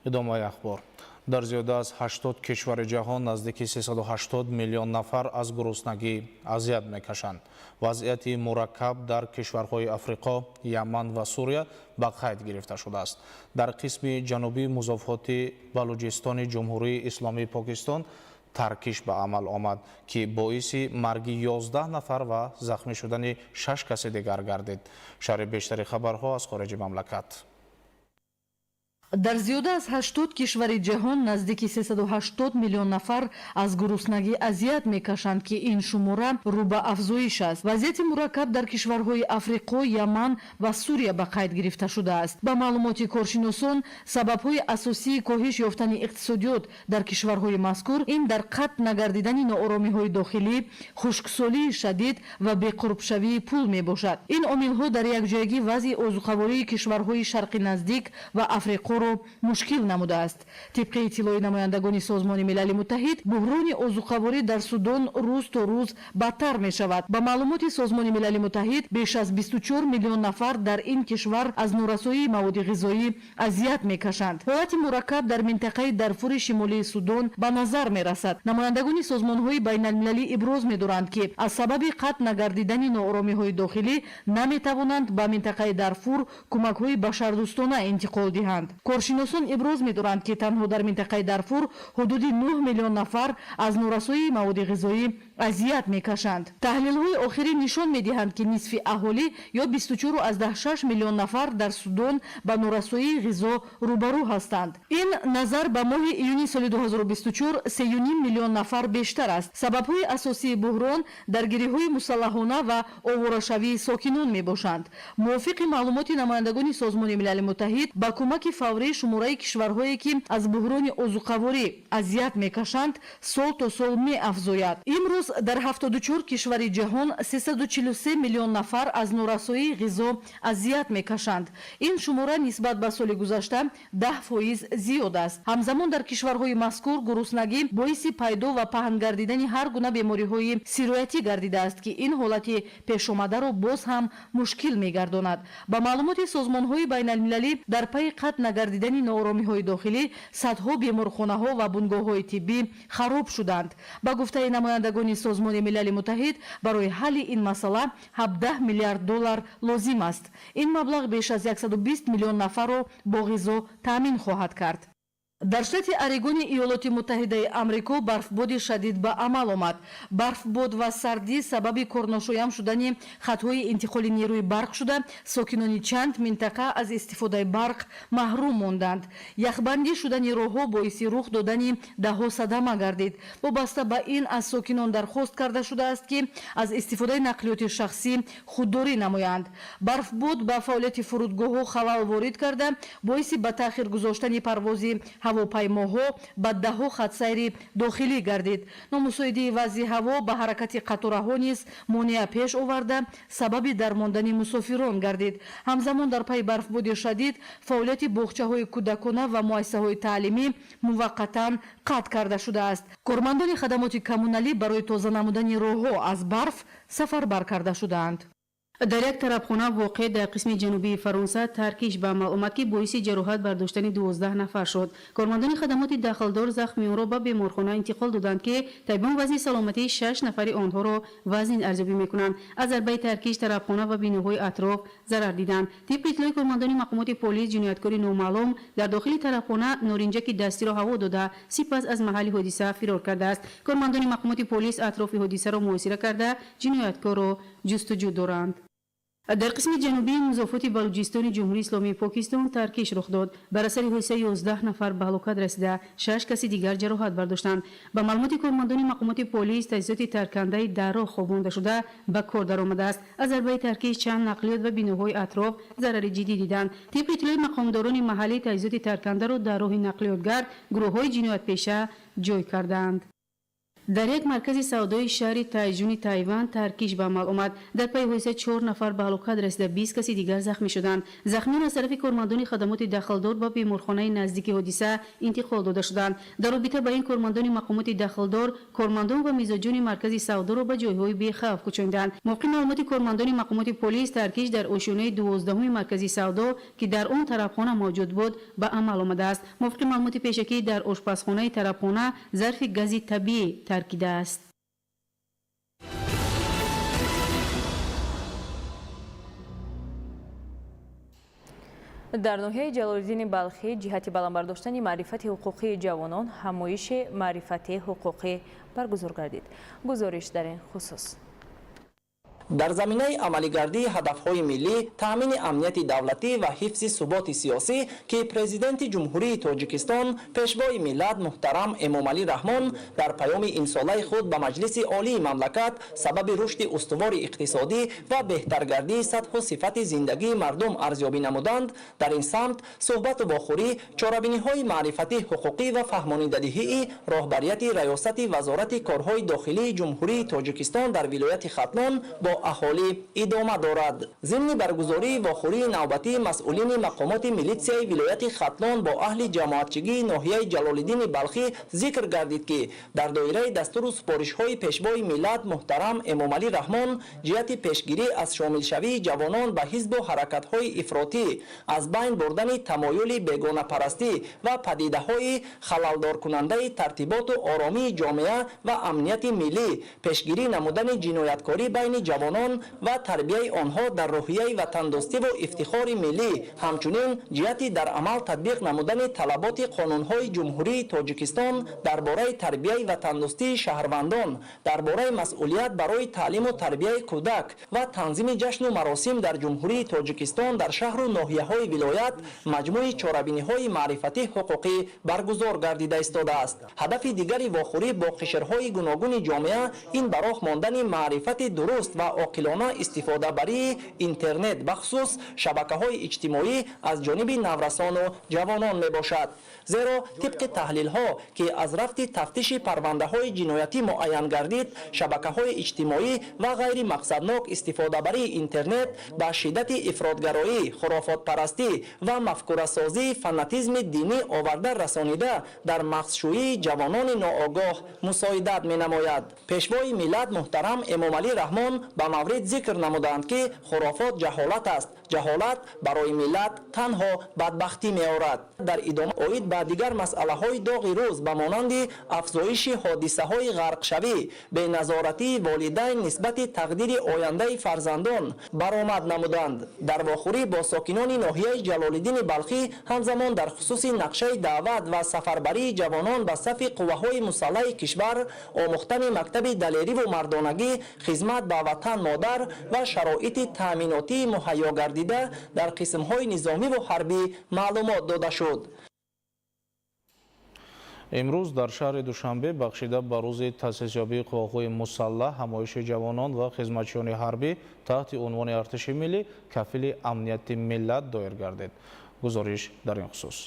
Идомаи ахбор. Дар зиёда аз 80 кишвари ҷаҳон наздики 380 миллион нафар аз гуруснагӣ азият мекашанд. Вазъияти мураккаб дар кишварҳои Африқо, Яман ва Сурия ба қайд гирифта шудааст. Дар қисми ҷанубии музофоти Балуҷистони Ҷумҳурии Исломии Покистон таркиш ба амал омад, ки боиси марги 11 нафар ва захмӣ шудани шаш каси дигар гардид. Шарҳи бештари хабарҳо аз хориҷи мамлакат. Дар зиёда аз 80 кишвари ҷаҳон наздики 380 миллион нафар аз гуруснагӣ азият мекашанд, ки ин шумора рӯ ба афзоиш аст. Вазъияти мураккаб дар кишварҳои Африқо, Яман ва Сурия ба қайд гирифта шудааст. Ба маълумоти коршиносон, сабабҳои асосии коҳиш ёфтани иқтисодиёт дар кишварҳои мазкур ин дар қатъ нагардидани нооромиҳои дохилӣ, хушксолии шадид ва беқурбшавии пул мебошад. Ин омилҳо дар якҷоягӣ вазъи озуқавории кишварҳои Шарқи Наздик ва Африқоро мушкил намудааст. Тибқи иттилои намояндагони Созмони Милали Муттаҳид, буҳрони озуқаворӣ дар Судон рӯз то рӯз бадтар мешавад. Ба маълумоти Созмони Милали Муттаҳид, беш аз 24 миллион нафар дар ин кишвар аз норасоии маводи ғизоӣ азият мекашанд. Ҳолати мураккаб дар минтақаи Дарфури шимолии Судон ба назар мерасад. Намояндагони созмонҳои байналмилалӣ иброз медоранд, ки аз сабаби қатъ нагардидани нооромиҳои дохилӣ наметавонанд ба минтақаи Дарфур кӯмакҳои башардӯстона интиқол диҳанд. Коршиносон иброз медоранд, ки танҳо дар минтақаи Дарфур ҳудуди 9 миллион нафар аз норасоии маводи ғизоӣ азият мекашанд. Таҳлилҳои охирӣ нишон медиҳанд, ки нисфи аҳолӣ ё 24,6 миллион нафар дар Судон ба норасоии ғизо рӯбарӯ ҳастанд. Ин назар ба моҳи июни соли 2024 3,5 миллион нафар бештар аст. Сабабҳои асосии буҳрон даргириҳои мусаллаҳона ва овворашавии сокинон мебошанд. Мувофиқи маълумоти намояндагони Созмони Милали Муттаҳид, ба кӯмаки фаврӣ шумораи кишварҳое, ки аз буҳрони озуқаворӣ азият мекашанд, сол то сол меафзояд. Имрӯз дар 74 кишвари ҷаҳон 343 миллион нафар аз норасоии ғизо азият мекашанд. Ин шумора нисбат ба соли гузашта 10% зиёд аст. Ҳамзамон дар кишварҳои мазкур гуруснагӣ боиси пайдо ва паҳн гардидани ҳар гуна бемориҳои сироятӣ гардидааст, ки ин ҳолати пешомадаро боз ҳам мушкил мегардонад. Ба маълумоти созмонҳои байналмилалӣ, дар пайи қатъ нагардидани нооромиҳои дохилӣ садҳо беморхонаҳо ва бунгоҳҳои тиббӣ хароб шуданд. Ба гуфтаи намояндагони Созмони Милали Муттаҳид, барои ҳалли ин масъала 17 миллиард доллар лозим аст. Ин маблағ беш аз 120 миллион нафарро бо ғизо таъмин хоҳад кард. Дар штати Орегони Иёлоти Муттаҳидаи Амрико барфбоди шадид ба амал омад. Барфбод ва сардӣ сабаби корношоям шудани хатҳои интиқоли нерӯи барқ шуда, сокинони чанд минтақа аз истифодаи барқ маҳрум монданд. Яхбандӣ шудани роҳҳо боиси рух додани даҳҳо садама гардид. Вобаста ба ин аз сокинон дархост карда шудааст, ки аз истифодаи нақлиёти шахсӣ худдорӣ намоянд. Барфбод ба фаъолияти фурудгоҳҳо халал ворид карда, боиси ба таъхир гузоштани парвози ҳавопаймоҳо ба даҳҳо хатсайри дохилӣ гардид. Номусоидии вазъи ҳаво ба ҳаракати қатораҳо низ монеа пеш оварда, сабаби дармондани мусофирон гардид. Ҳамзамон дар пайи барфбоди шадид фаъолияти боғчаҳои кӯдакона ва муассисаҳои таълимӣ муваққатан қатъ карда шудааст. Кормандони хадамоти коммуналӣ барои тоза намудани роҳҳо аз барф сафарбар карда шудаанд. Дар як тарабхона воқеъ дар қисми ҷанубии Фаронса таркиш ба амал омад, ки боиси ҷароҳат бардоштани 12 нафар шуд. Кормандони хадамоти дахлдор захмиёнро ба беморхона интиқол доданд, ки табибон вазъи саломатии 6 нафари онҳоро вазнин арзёбӣ мекунанд. Аз зарбаи таркиш тарабхона ва биноҳои атроф зарар диданд. Тибқи иттилои кормандони мақомоти полис, ҷинояткори номаълум дар дохили тарабхона норинҷаки дастиро ҳаво дода, сипас аз маҳалли ҳодиса фирор кардааст. Кормандони мақомоти полис атрофи ҳодисаро муҳосира карда, ҷинояткорро ҷустуҷӯ доранд. Дар қисми ҷанубии музофоти Балуҷистони Ҷумҳурии Исломии Покистон таркиш рух дод. Бар асари ҳодиса 11 нафар ба ҳалокат расида, 6 каси дигар ҷароҳат бардоштанд. Ба маълумоти кормандони мақомоти полис, таҷҳизоти таркандаи дар роҳ хобонда шуда ба кор даромадааст. Аз зарбаи таркиш чанд нақлиёт ва биноҳои атроф зарари ҷиддӣ диданд. Тибқи иттилои мақомдорони маҳаллӣ, таҷҳизоти таркандаро дар роҳи нақлиётгард гурӯҳҳои ҷиноятпеша ҷой кардаанд. Дар як маркази савдои шаҳри Тайҷуни Тайван таркиш ба амал омад. Дар пайи ҳодиса 4 нафар ба ҳалокат расида, 20 каси дигар захмӣ шуданд. Захмиён аз тарафи кормандони хадамоти дахлдор ба беморхонаи наздики ҳодиса интиқол дода шуданд. Дар робита ба ин кормандони мақомоти дахлдор кормандон ва мизоҷони маркази савдоро ба ҷойҳои бехавф кӯчонданд. Мувофиқи маълумоти кормандони мақомоти полис, таркиш дар ошёнаи 12-уми маркази савдо, ки дар он тарабхона мавҷуд буд, ба амал омадааст. Мувофиқи маълумоти пешакӣ, дар ошпазхонаи тарабхона зарфи гази табиӣ таркидааст. Дар ноҳияи Ҷалолиддини Балхӣ ҷиҳати баланд бардоштани маърифати ҳуқуқии ҷавонон ҳамоиши маърифати ҳуқуқӣ баргузор гардид. Гузориш дар ин хусус. Дар заминаи амалигардии ҳадафҳои миллӣ, таъмини амнияти давлатӣ ва ҳифзи суботи сиёсӣ, ки Президенти Ҷумҳурии Тоҷикистон, Пешвои миллат муҳтарам Эмомалӣ Раҳмон дар паёми имсолаи худ ба Маҷлиси Олии мамлакат сабаби рушди устувори иқтисодӣ ва беҳтаргардии сатҳу сифати зиндагии мардум арзёбӣ намуданд, дар ин самт суҳбату вохӯрӣ, чорабиниҳои маърифатӣ, ҳуқуқӣ ва фаҳмонидадиҳии роҳбарияти Раёсати Вазорати корҳои дохилии Ҷумҳурии Тоҷикистон дар вилояти Хатлон бо аҳолӣ идома дорад. Зимни баргузории вохӯрии навбатии масъулини мақомоти милитсияи вилояти Хатлон бо аҳли ҷамоатчигии ноҳияи Ҷалолиддини Балхӣ зикр гардид, ки дар доираи дастуру супоришҳои Пешвои миллат муҳтарам Эмомалӣ Раҳмон ҷиҳати пешгирӣ аз шомилшавии ҷавонон ба ҳизбу ҳаракатҳои ифротӣ, аз байн бурдани тамоюли бегонапарастӣ ва падидаҳои халалдоркунандаи тартиботу оромии ҷомеа ва амнияти миллӣ, пешгирӣ намудани ҷинояткорӣ байни ҷавонон ва тарбияи онҳо дар рӯҳияи ватандӯстиву ифтихори миллӣ, ҳамчунин ҷиҳати дар амал татбиқ намудани талаботи қонунҳои Ҷумҳурии Тоҷикистон дар бораи тарбияи ватандӯстии шаҳрвандон, дар бораи масъулият барои таълиму тарбияи кӯдак ва танзими ҷашну маросим дар Ҷумҳурии Тоҷикистон дар шаҳру ноҳияҳои вилоят маҷмӯи чорабиниҳои маърифатӣ ҳуқуқӣ баргузор гардида истодааст. Ҳадафи дигари вохӯрӣ бо қишрҳои гуногуни ҷомеа ин ба роҳ мондани маърифати дуруст ва оқилона истифодабарии интернет, бахусус шабакаҳои иҷтимоӣ аз ҷониби наврасону ҷавонон мебошад. Зеро тибқи таҳлилҳо, ки аз рафти тафтиши парвандаҳои ҷиноятӣ муайян гардид, шабакаҳои иҷтимоӣ ва ғайримақсаднок истифодабарии интернет ба шиддати ифротгароӣ, хурофотпарастӣ ва мафкурасозии фанатизми динӣ оварда расонида дар мағзшӯии ҷавонони ноогоҳ мусоидат менамояд. Пешвои миллат муҳтарам Эмомалӣ Раҳмон ба маврид зикр намуданд, ки хурофот ҷаҳолат аст, ҷаҳолат барои миллат танҳо бадбахтӣ меорад. Дар идома оид ба дигар масъалаҳои доғи рӯз ба монанди афзоиши ҳодисаҳои ғарқшавӣ, беназоратии волидайн нисбати тақдири ояндаи фарзандон баромад намуданд. Дар вохӯрӣ бо сокинони ноҳияи Ҷалолиддини Балхӣ ҳамзамон дар хусуси нақшаи даъват ва сафарбарии ҷавонон ба сафи қувваҳои мусаллаҳи кишвар, омӯхтани мактаби далериву мардонагӣ, хизмат ба ватан модар ва шароити таъминотии муҳайё гардида дар қисмҳои низомиву ҳарбӣ маълумот дода шуд. Имрӯз дар шаҳри Душанбе бахшида ба рӯзи таъсисёбии қувваҳои мусаллаҳ ҳамоиши ҷавонон ва хизматчиёни ҳарбӣ таҳти унвони Артиши миллӣ кафили амнияти миллат доир гардид. Гузориш дар ин хусус.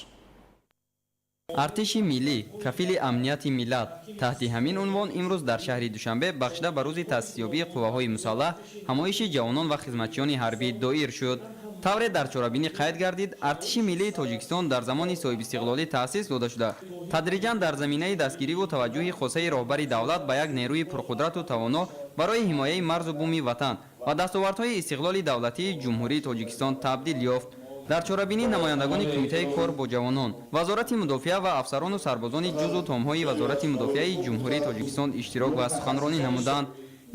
Артиши миллӣ кафили амнияти миллат таҳти ҳамин унвон имрӯз дар шаҳри Душанбе бахшида ба рӯзи таъсисёбии қувваҳои мусаллаҳ ҳамоиши ҷавонон ва хизматчиёни ҳарбӣ доир шуд. Тавре дар чорабинӣ қайд гардид, Артиши миллии Тоҷикистон дар замони соҳибистиқлолӣ таъсис дода шуда, тадриҷан дар заминаи дастгириву таваҷҷӯҳи хосаи роҳбари давлат ба як нерӯи пурқудрату тавоно барои ҳимояи марзу буми ватан ва дастовардҳои истиқлоли давлатии Ҷумҳурии Тоҷикистон табдил ёфт. Дар чорабинӣ намояндагони Кумитаи кор бо ҷавонон, Вазорати мудофиа ва афсарону сарбозони ҷузъу томҳои Вазорати мудофиаи Ҷумҳурии Тоҷикистон иштирок ва суханронӣ намуданд.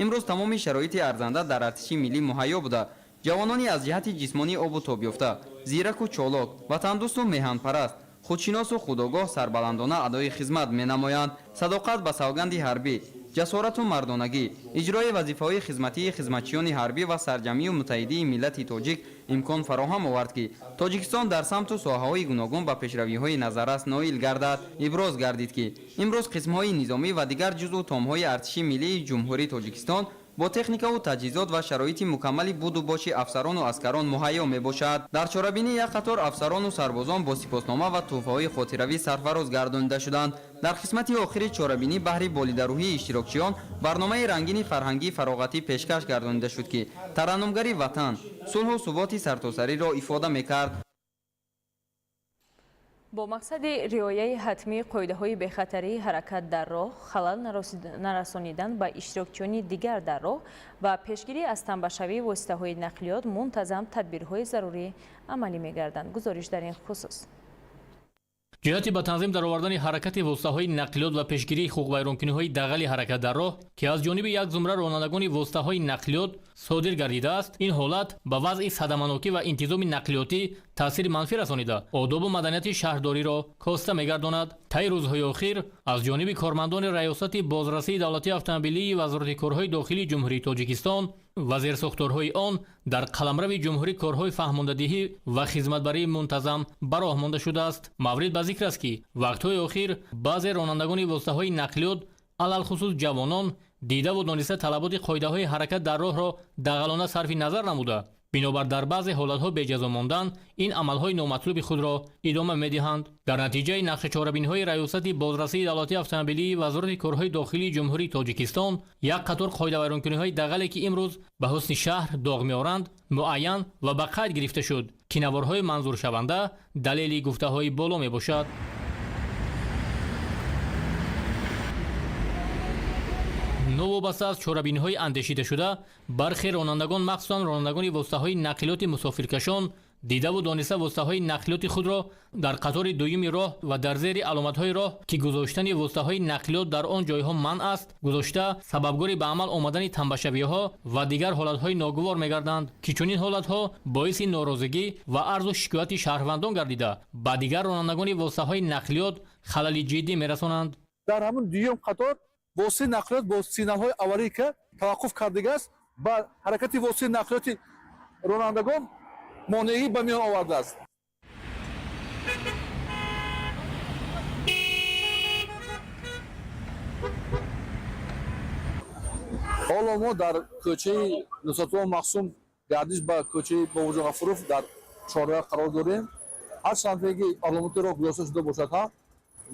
Имрӯз тамоми шароити арзанда дар артиши миллӣ муҳайё буда, ҷавонони аз ҷиҳати ҷисмонӣ обу тоб ёфта, зираку чолок, ватандӯсту меҳанпараст, худшиносу худогоҳ сарбаландона адои хизмат менамоянд. Садоқат ба савганди ҳарбӣ, ҷасорату мардонагӣ, иҷрои вазифаҳои хизматии хизматчиёни ҳарбӣ ва сарҷамъию муттаҳидии миллати тоҷик имкон фароҳам овард, ки Тоҷикистон дар самту соҳаҳои гуногун ба пешравиҳои назаррас ноил гардад. Иброз гардид, ки имрӯз қисмҳои низомӣ ва дигар ҷузъу томҳои артиши миллии Ҷумҳурии Тоҷикистон бо техникаву таҷҳизот ва шароити мукаммали буду боши афсарону аскарон муҳайё мебошад. Дар чорабинӣ як қатор афсарону сарбозон бо сипоснома ва тӯҳфаҳои хотиравӣ сарфароз гардонида шуданд. Дар қисмати охири чорабинӣ баҳри болидарӯҳии иштирокчиён барномаи рангини фарҳангии фароғатӣ пешкаш гардонида шуд, ки тараннумгари ватан, сулҳу суботи сартосариро ифода мекард. Бо мақсади риояи ҳатмии қоидаҳои бехатарии ҳаракат дар роҳ, халал нарасонидан ба иштирокчиёни дигар дар роҳ ва пешгирӣ аз танбашавии воситаҳои нақлиёт мунтазам тадбирҳои зарурӣ амалӣ мегарданд. Гузориш дар ин хусус. Ҷиҳати ба танзим даровардани ҳаракати воситаҳои нақлиёт ва пешгирии ҳуқуқвайронкуниҳои дағали ҳаракат дар роҳ, ки аз ҷониби як зумра ронандагони воситаҳои нақлиёт содир гардидааст, ин ҳолат ба вазъи садаманокӣ ва интизоми нақлиётӣ таъсири манфӣ расонида, одобу маданияти шаҳрдориро коста мегардонад. Таи рӯзҳои охир аз ҷониби кормандони Раёсати бозрасии давлатии автомобилии Вазорати корҳои дохилии Ҷумҳурии Тоҷикистон ва зерсохторҳои он дар қаламрави ҷумҳурӣ корҳои фаҳмондадиҳӣ ва хизматбарии мунтазам ба роҳ монда шудааст. Маврид ба зикр аст, ки вақтҳои охир баъзе ронандагони воситаҳои нақлиёт, алалхусус ҷавонон, дидаву дониста талаботи қоидаҳои ҳаракат дар роҳро дағалона сарфи назар намуда, бинобар дар баъзе ҳолатҳо беҷазо мондан ин амалҳои номатлуби худро идома медиҳанд. Дар натиҷаи нақшачорабиниҳои Раёсати бозрасии давлатии автомобилии Вазорати корҳои дохилии Ҷумҳурии Тоҷикистон як қатор қоидавайронкуниҳои дағале, ки имрӯз ба ҳусни шаҳр доғ меоранд, муайян ва ба қайд гирифта шуд, ки наворҳои манзуршаванда далели гуфтаҳои боло мебошад. Новобаста аз чорабиниҳои андешидашуда, бархе ронандагон, махсусан ронандагони воситаҳои нақлиёти мусофиркашон, дидаву дониста воситаҳои нақлиёти худро дар қатори дуюми роҳ ва дар зери аломатҳои роҳ, ки гузоштани воситаҳои нақлиёт дар он ҷойҳо манъ аст, гузошта, сабабгори ба амал омадани тамбашавиҳо ва дигар ҳолатҳои ногувор мегарданд, ки чунин ҳолатҳо боиси норозигӣ ва арзу шикояти шаҳрвандон гардида, ба дигар ронандагони воситаҳои нақлиёт халали ҷиддӣ мерасонанд. Дар ҳамун дуюм қатор воситаи нақлиёт бо сигналҳои аввалие ки таваққуф кардагааст, ба ҳаракати воситаи нақлиёти ронандагон монеӣ ба миён овардааст. Ҳоло мо дар кӯчаи Нусратулло Махсум, гардиш ба кӯчаи Бобоҷон Ғафуров, дар чорраҳ қарор дорем. Ҳарчанд ки аломоти роҳ гузошта шуда бошад ҳам,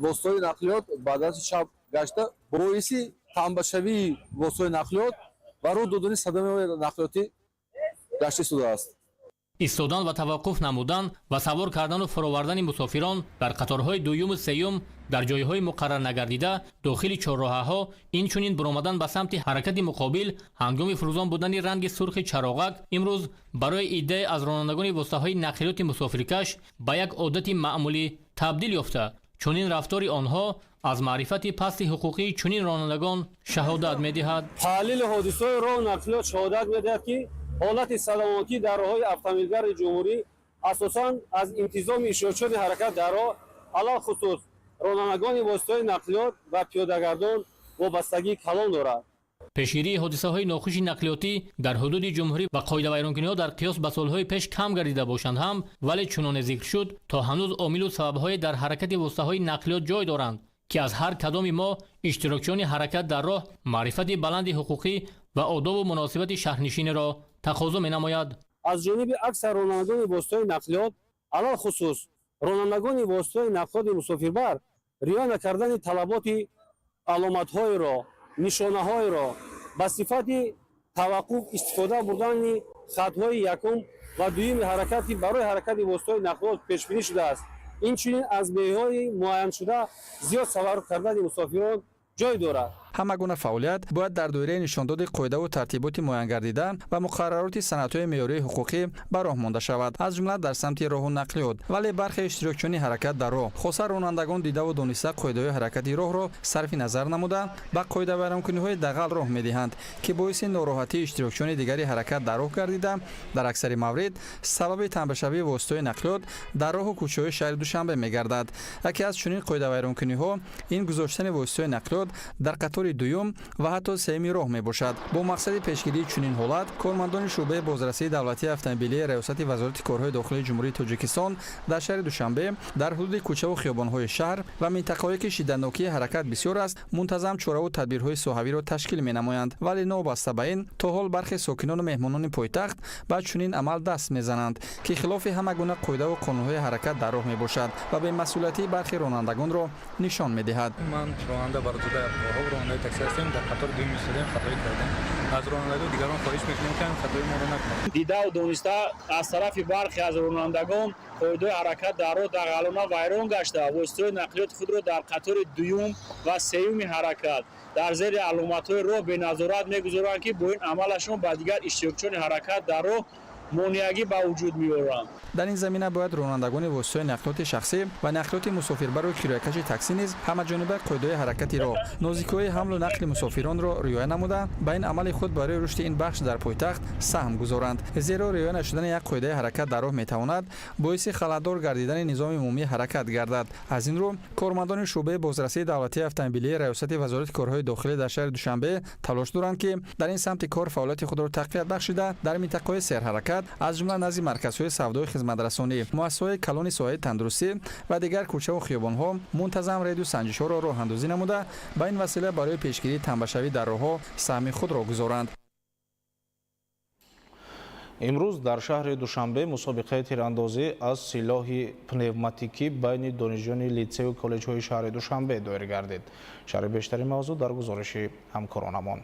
воситаҳои нақлиёт ба дасти чап гашта, боиси тамбашавии воситаҳои нақлиёт ва рӯ додани садамаҳои нақлиётӣ гашта истодааст. Истодан ва таваққуф намудан ва савор кардану фуровардани мусофирон дар қаторҳои дуюму сеюм дар ҷойҳои муқаррар нагардида дохили чорроҳаҳо, инчунин буромадан ба самти ҳаракати муқобил ҳангоми фурӯзон будани ранги сурхи чароғак имрӯз барои иддае аз ронандагони воситаҳои нақлиёти мусофиркаш ба як одати маъмулӣ табдил ёфта, чунин рафтори онҳо аз маърифати пасти ҳуқуқии чунин ронандагон шаҳодат медиҳад. Таҳлили ҳодисаҳои роҳу нақлиёт шаҳодат медиҳад, ки ҳолати саломатӣ дар роҳҳои автомобилгарди ҷумҳурӣ асосан аз интизоми иштирокчиёни ҳаракат дар роҳ, алалхусус ронандагони воситаҳои нақлиёт ва пиёдагардон вобастагии калон дорад. Пешгирии ҳодисаҳои нохуши нақлиётӣ дар ҳудуди ҷумҳурӣ ва қоидавайронкуниҳо дар қиёс ба солҳои пеш кам гардида бошанд ҳам, вале чуноне зикр шуд, то ҳанӯз омилу сабабҳое дар ҳаракати воситаҳои нақлиёт ҷой доранд, ки аз ҳар кадоми мо иштирокчиёни ҳаракат дар роҳ маърифати баланди ҳуқуқӣ ва одобу муносибати шаҳрнишиниро тақозо менамояд. Аз ҷониби аксар ронандагони воситаҳои нақлиёт, алалхусус ронандагони воситаҳои нақлиёти мусофирбар, риоя накардани талаботи аломатҳои роҳ, нишонаҳои роҳ, ба сифати таваққуф истифода бурдани хатҳои якум ва дуюми ҳаракат, ки барои ҳаракати воситаҳои нақлиёт пешбинӣ шудааст, инчунин аз меъёрҳои муайяншуда зиёд савор кардани мусофирон ҷой дорад. Ҳама гуна фаъолият бояд дар доираи нишондоди қоидаву тартиботи муайянгардида ва муқаррароти санадҳои меъёрии ҳуқуқӣ ба роҳ монда шавад, аз ҷумла дар самти роҳу нақлиёт. Вале бархе иштирокчиёни ҳаракат дар роҳ, хоса ронандагон, дидаву дониста қоидаҳои ҳаракати роҳро сарфи назар намуда, ба қоидавайронкуниҳои дағал роҳ медиҳанд, ки боиси нороҳатии иштирокчиёни дигари ҳаракат дар роҳ гардида, дар аксари маврид сабаби тамбашавии воситаҳои нақлиёт дар роҳу кӯчаҳои шаҳри Душанбе мегардад. Яке аз чунин қоидавайронкуниҳо ин гузоштани воситаҳои нақлиёт дар қатори дуюм ва ҳатто сеюми роҳ мебошад. Бо мақсади пешгирии чунин ҳолат кормандони шӯъбаи бозрасии давлатии автомобилии Раёсати Вазорати корҳои дохилии Ҷумҳурии Тоҷикистон дар шаҳри Душанбе дар ҳудуди кӯчаву хиёбонҳои шаҳр ва минтақаҳое, ки шиддатнокии ҳаракат бисёр аст, мунтазам чораву тадбирҳои соҳавиро ташкил менамоянд. Вале новобаста ба ин, то ҳол бархе сокинону меҳмонони пойтахт ба чунин амал даст мезананд, ки хилофи ҳама гуна қоидаву қонунҳои ҳаракат дар роҳ мебошад ва бемасъулиятии бархе ронандагонро нишон медиҳад. Ман ронанда Барзода Абдуғаффоров, ронандаи такси ҳастем. Дар қатори дуюм истодем, хатоӣ кардем. Аз ронандагони дигарон хоҳиш мекунем, ки хатои моро накунанд. Дидаву дониста аз тарафи бархе аз ронандагон қоидаҳои ҳаракат дар роҳ дағалона вайрон гашта, воситаҳои нақлиёти худро дар қатори дуюм ва сеюми ҳаракат дар зери аломатҳои роҳ беназорат мегузоранд, ки бо ин амалашон ба дигар иштирокчиёни ҳаракат дар роҳ монеагӣ ба вуҷуд меоранд. Дар ин замина бояд ронандагони воситаҳои нақлиёти шахсӣ ва нақлиёти мусофирбару кироякаши таксӣ низ ҳамаҷониба қоидаҳои ҳаракати роҳ, нозикиҳои ҳамлу нақли мусофиронро риоя намуда, ба ин амали худ барои рушди ин бахш дар пойтахт саҳм гузоранд. Зеро риоя нашудани як қоидаи ҳаракат дар роҳ метавонад боиси халалдор гардидани низоми умумии ҳаракат гардад. Аз ин рӯ кормандони шӯъбаи бозрасии давлатии автомобилии Раёсати Вазорати корҳои дохилӣ дар шаҳри Душанбе талош доранд, ки дар ин самти кор фаъолияти худро тақвият бахшида, дар минтақаҳои серҳаракат, аз ҷумла назди марказҳои савдои хизматрасонӣ, муассисаҳои калони соҳаи тандурустӣ ва дигар кӯчаву хиёбонҳо мунтазам рейду санҷишҳоро роҳандозӣ намуда, ба ин васила барои пешгирии тамбашавӣ дар роҳҳо саҳми худро гузоранд. Имрӯз дар шаҳри Душанбе мусобиқаи тирандозӣ аз силоҳи пневматикӣ байни донишҷӯёни литсею коллеҷҳои шаҳри Душанбе доир гардид. Шарҳи бештари мавзӯъ дар гузориши ҳамкоронамон.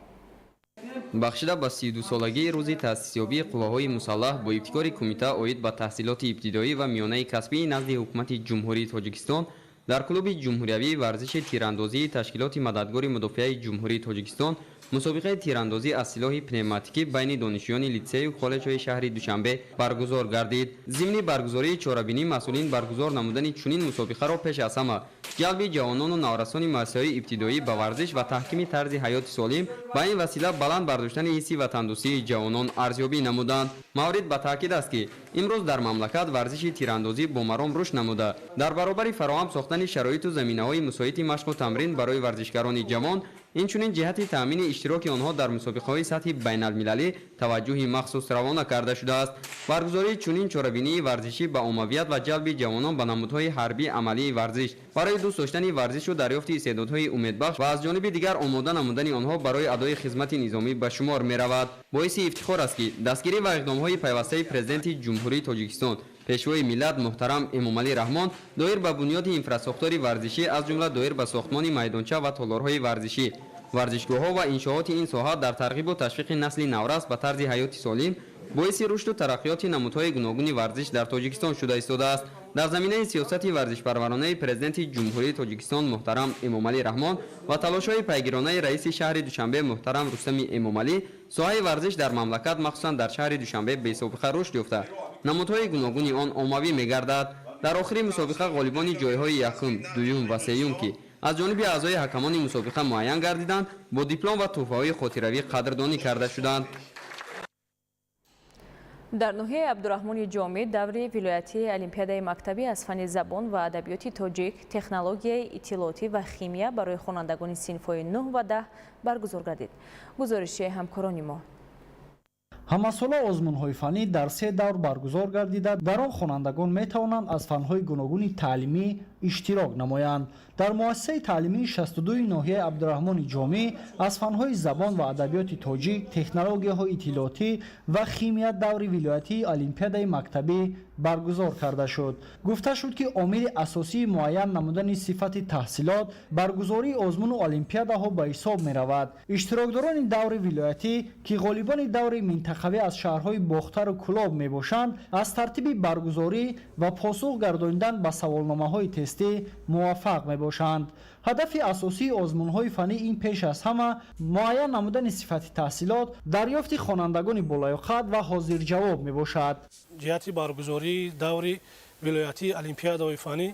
Бахшида ба 32-солагии рӯзи таъсисёбии қувваҳои мусаллаҳ бо ибтикори Кумита оид ба таҳсилоти ибтидоӣ ва миёнаи касбии назди Ҳукумати Ҷумҳурии Тоҷикистон дар клуби ҷумҳуриявии варзиши тирандозии Ташкилоти мададгори мудофиаи Ҷумҳурии Тоҷикистон мусобиқаи тирандозӣ аз силоҳи пневматикӣ байни донишҷӯёни литсею коллеҷҳои шаҳри Душанбе баргузор гардид. Зимни баргузории чорабинӣ масъулин баргузор намудани чунин мусобиқаро пеш аз ҳама ҷалби ҷавонону наврасони муассисаҳои ибтидоӣ ба варзиш ва таҳкими тарзи ҳаёти солим, ба ин васила баланд бардоштани ҳисси ватандӯстии ҷавонон арзёбӣ намуданд. Маврид ба таъкид аст, ки имрӯз дар мамлакат варзиши тирандозӣ бо маром рушд намуда, дар баробари фароҳам сохтани шароиту заминаҳои мусоиди машқу тамрин барои варзишгарони ҷавон, инчунин ҷиҳати таъмини иштироки онҳо дар мусобиқаҳои сатҳи байналмилалӣ таваҷҷӯҳи махсус равона карда шудааст. Баргузории чунин чорабинии варзишӣ ба оммавият ва ҷалби ҷавонон ба намудҳои ҳарбии амалии варзиш барои дӯст доштани варзишу дарёфти истеъдодҳои умедбахш ва аз ҷониби дигар омода намудани онҳо барои адои хизмати низомӣ ба шумор меравад. Боиси ифтихор аст, ки дастгирӣ ва иқдомҳои пайвастаи Президенти Ҷумҳурии Тоҷикистон, Пешвои миллат муҳтарам Эмомалӣ Раҳмон доир ба бунёди инфрасохтори варзишӣ, аз ҷумла доир ба сохтмони майдонча ва толорҳои варзишӣ, варзишгоҳҳо ва иншооти ин соҳа дар тарғибу ташвиқи насли наврас ба тарзи ҳаёти солим боиси рушду тараққиёти намудҳои гуногуни варзиш дар Тоҷикистон шуда истодааст. Дар заминаи сиёсати варзишпарваронаи Президенти Ҷумҳурии Тоҷикистон муҳтарам Эмомалӣ Раҳмон ва талошҳои пайгиронаи раиси шаҳри Душанбе муҳтарам Рустами Эмомалӣ соҳаи варзиш дар мамлакат, махсусан дар шаҳри Душанбе, бесобиқа рушд ёфта, намудҳои гуногуни он оммавӣ мегардад. Дар охири мусобиқа ғолибони ҷойҳои якум, дуюм ва сеюм, ки аз ҷониби аъзои ҳакамони мусобиқа муайян гардиданд, бо диплом ва тӯҳфаҳои хотиравӣ қадрдонӣ карда шуданд. Дар ноҳияи Абдураҳмони Ҷомӣ даври вилоятии олимпиадаи мактабӣ аз фанни забон ва адабиёти тоҷик, технологияи иттилоотӣ ва химия барои хонандагони синфҳои 9 ва 10 баргузор гардид. Гузориши ҳамкорони мо. Ҳамасола озмунҳои фаннӣ дар се давр баргузор гардида, дар он хонандагон метавонанд аз фанҳои гуногуни таълимӣ иштирок намоянд. Дар муассисаи таълимии 62 ноҳияи Абдураҳмони Ҷомӣ аз фанҳои забон ва адабиёти тоҷик, технологияҳои иттилоотӣ ва химия даври вилоятии олимпиадаи мактабӣ баргузор карда шуд. Гуфта шуд, ки омили асосии муайян намудани сифати таҳсилот баргузории озмуну олимпиадаҳо ба ҳисоб меравад. Иштирокдорони даври вилоятӣ, ки ғолибони даври минтақавӣ аз шаҳрҳои Бохтару Кӯлоб мебошанд, аз тартиби баргузорӣ ва посух гардонидан ба саволномаҳои тестӣ муваффақ мебошанд. Ҳадафи асосии озмунҳои фаннӣ ин пеш аз ҳама муайян намудани сифати таҳсилот, дарёфти хонандагони болаёқат ва ҳозирҷавоб мебошад. Ҷиҳати баргузории даври вилоятии олимпиадаҳои фаннӣ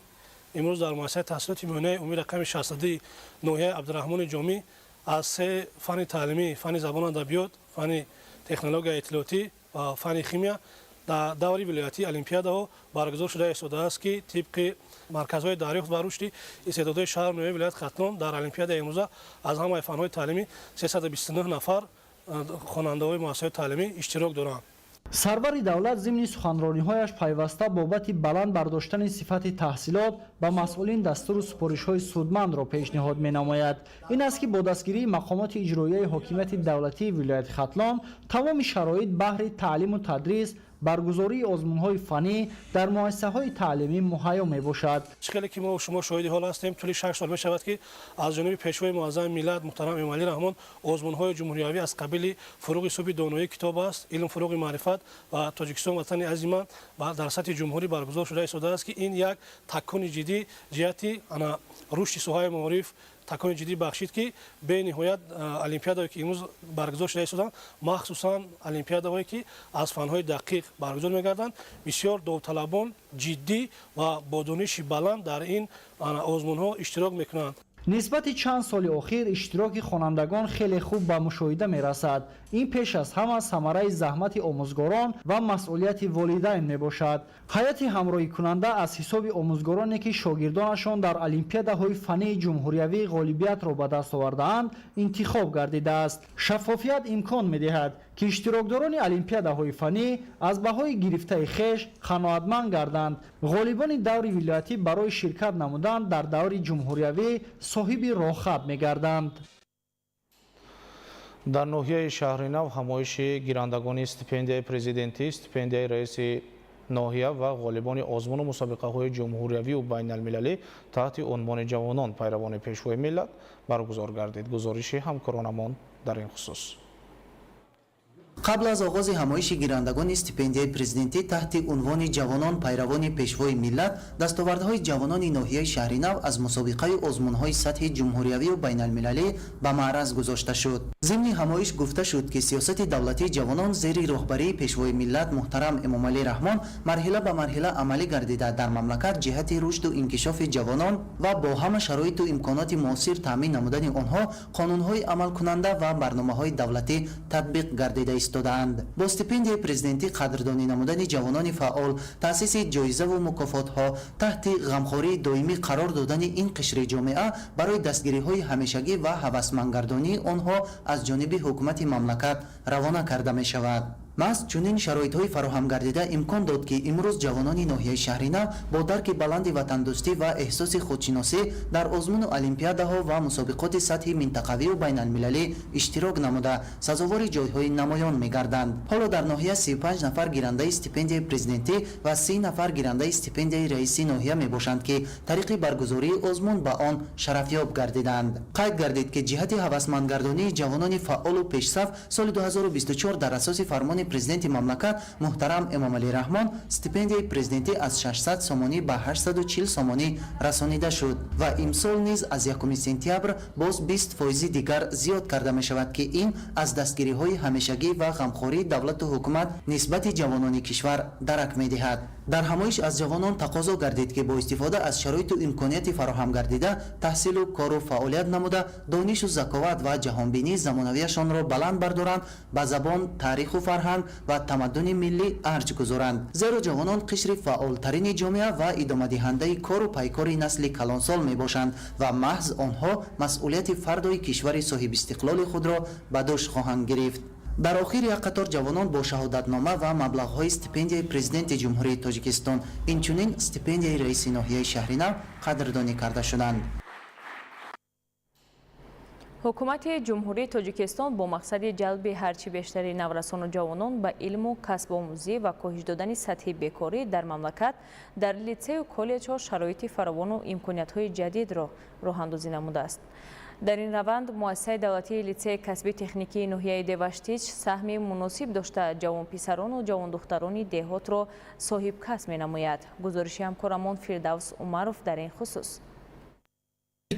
имрӯз дар муассисаи таҳсилоти миёнаи умумии рақами 62 ноҳияи Абдураҳмони Ҷомӣ аз се фанни таълимӣ: фанни забону адабиёт, фанни технологияи иттилоотӣ ва фанни химия дар даври вилоятии олимпиадаҳо баргузор шуда истодааст, ки тибқи марказҳои дарёфт ва рушди истеъдодҳои шаҳру ноҳияи вилояти Хатлон дар олимпиадаи имрӯза аз ҳамаи фанҳои таълимӣ 329 нафар хонандаҳои муассисаҳои таълимӣ иштирок доранд. Сарвари давлат зимни суханрониҳояш пайваста бобати баланд бардоштани сифати таҳсилот ба масъулин дастуру супоришҳои судмандро пешниҳод менамояд. Ин аст, ки бо дастгирии мақомоти иҷроияи ҳокимияти давлатии вилояти Хатлон тамоми шароит баҳри таълиму тадрис, баргузории озмунҳои фаннӣ дар муассисаҳои таълимӣ муҳайё мебошад. Чӣ хеле ки мо шумо шоҳиди ҳол ҳастем, тӯли 6 сол мешавад, ки аз ҷониби Пешвои муаззами миллат муҳтарам Эмомалӣ Раҳмон озмунҳои ҷумҳуриявӣ аз қабили «Фуруғи субҳи доноӣ китоб аст», «Илм фуруғи маърифат» ва «Тоҷикистон ватани азизи ман» дар сатҳи ҷумҳурӣ баргузор шуда истодааст, ки ин як такони ҷиддӣ ҷиҳати ана рушди соҳаи маориф. Такони ҷиддӣ бахшид, ки бениҳоят олимпиадаҳое, ки имрӯз баргузор шуда истоданд, махсусан олимпиадаҳое, ки аз фанҳои дақиқ баргузор мегарданд, бисёр довталабон ҷиддӣ ва бо дониши баланд дар ин озмунҳо иштирок мекунанд. Нисбати чанд соли охир иштироки хонандагон хеле хуб ба мушоҳида мерасад. Ин пеш аз ҳама самараи заҳмати омӯзгорон ва масъулияти волидайн мебошад. Ҳайати ҳамроҳикунанда аз ҳисоби омӯзгороне, ки шогирдонашон дар олимпиадаҳои фаннии ҷумҳуриявӣ ғолибиятро ба даст овардаанд, интихоб гардидааст. Шаффофият имкон медиҳад, ки иштирокдорони олимпиадаҳои фаннӣ аз баҳои гирифтаи хеш қаноатманд гарданд. Ғолибони даври вилоятӣ барои ширкат намудан дар даври ҷумҳуриявӣ соҳиби роҳхат мегарданд. Дар ноҳияи Шаҳринав ҳамоиши гирандагони стипендияи президентӣ, стипендияи раиси ноҳия ва ғолибони озмуну мусобиқаҳои ҷумҳуриявию байналмилалӣ таҳти унвони «Ҷавонон пайравони Пешвои миллат» баргузор гардид. Гузориши ҳамкоронамон дар ин хусус. Қабл аз оғози ҳамоиши гирандагони стипендияи президентӣ таҳти унвони «Ҷавонон пайравони Пешвои миллат», дастовардҳои ҷавонони ноҳияи Шаҳринав аз мусобиқаи озмунҳои сатҳи ҷумҳуриявию байналмилалӣ ба маъраз гузошта шуд. Зимни ҳамоиш гуфта шуд, ки сиёсати давлатии ҷавонон зери роҳбарии Пешвои миллат муҳтарам Эмомалӣ Раҳмон марҳила ба марҳила амалӣ гардида, дар мамлакат ҷиҳати рушду инкишофи ҷавонон ва бо ҳама шароиту имконоти муосир таъмин намудани онҳо қонунҳои амалкунанда ва барномаҳои давлатӣ татбиқ гардида истодаанд. Бо стипендияи президентӣ қадрдонӣ намудани ҷавонони фаъол, таъсиси ҷоизаву мукофотҳо, таҳти ғамхории доимӣ қарор додани ин қишри ҷомеа барои дастгириҳои ҳамешагӣ ва ҳавасмандгардонии онҳо аз ҷониби ҳукумати мамлакат равона карда мешавад. Маҳз чунин шароитҳои фароҳамгардида имкон дод, ки имрӯз ҷавонони ноҳияи Шаҳринав бо дарки баланди ватандӯстӣ ва эҳсоси худшиносӣ дар озмуну олимпиадаҳо ва мусобиқоти сатҳи минтақавию байналмилалӣ иштирок намуда, сазовори ҷойҳои намоён мегарданд. Ҳоло дар ноҳия 35 нафар гирандаи стипендияи президентӣ ва 30 нафар гирандаи стипендияи раиси ноҳия мебошанд, ки тариқи баргузории озмун ба он шарафёб гардиданд. Қайд гардид, ки ҷиҳати ҳавасмандгардонии ҷавонони фаъолу пешсаф соли 2024 дар асоси фармони президенти мамлакат муҳтарам Эмомалӣ Раҳмон стипендияи президентӣ аз 600 сомонӣ ба 840 сомонӣ расонида шуд ва имсол низ аз 1 сентябр боз 20 фоизи дигар зиёд карда мешавад, ки ин аз дастгириҳои ҳамешагӣ ва ғамхории давлату ҳукумат нисбати ҷавонони кишвар дарак медиҳад. Дар ҳамоиш аз ҷавонон тақозо гардид, ки бо истифода аз шароиту имконияти фароҳам гардида таҳсилу кору фаъолият намуда, донишу заковат ва ҷаҳонбинии замонавиашонро баланд бардоранд, ба забон, таъриху фарҳанг ва тамаддуни миллӣ арҷ гузоранд, зеро ҷавонон қишри фаъолтарини ҷомеа ва идомадиҳандаи кору пайкори насли калонсол мебошанд ва маҳз онҳо масъулияти фардои кишвари соҳибистиқлоли худро ба дӯш хоҳанд гирифт. Дар охир як қатор ҷавонон бо шаҳодатнома ва маблағҳои стипендияи Президенти Ҷумҳурии Тоҷикистон, инчунин стипендияи раиси ноҳияи Шаҳринав қадрдонӣ карда шуданд. Ҳукумати Ҷумҳурии Тоҷикистон бо мақсади ҷалби ҳарчи бештари наврасону ҷавонон ба илму касбомӯзӣ ва коҳиш додани сатҳи бекорӣ дар мамлакат дар литсею коллеҷҳо шароити фаровону имкониятҳои ҷадидро роҳандозӣ намудааст. Дар ин раванд муассисаи давлатии литсеи касби техникии ноҳияи Деваштич саҳми муносиб дошта, ҷавонписарону ҷавондухтарони деҳотро соҳибкасб менамояд. Гузориши ҳамкорамон Фирдавс Умаров дар ин хусус.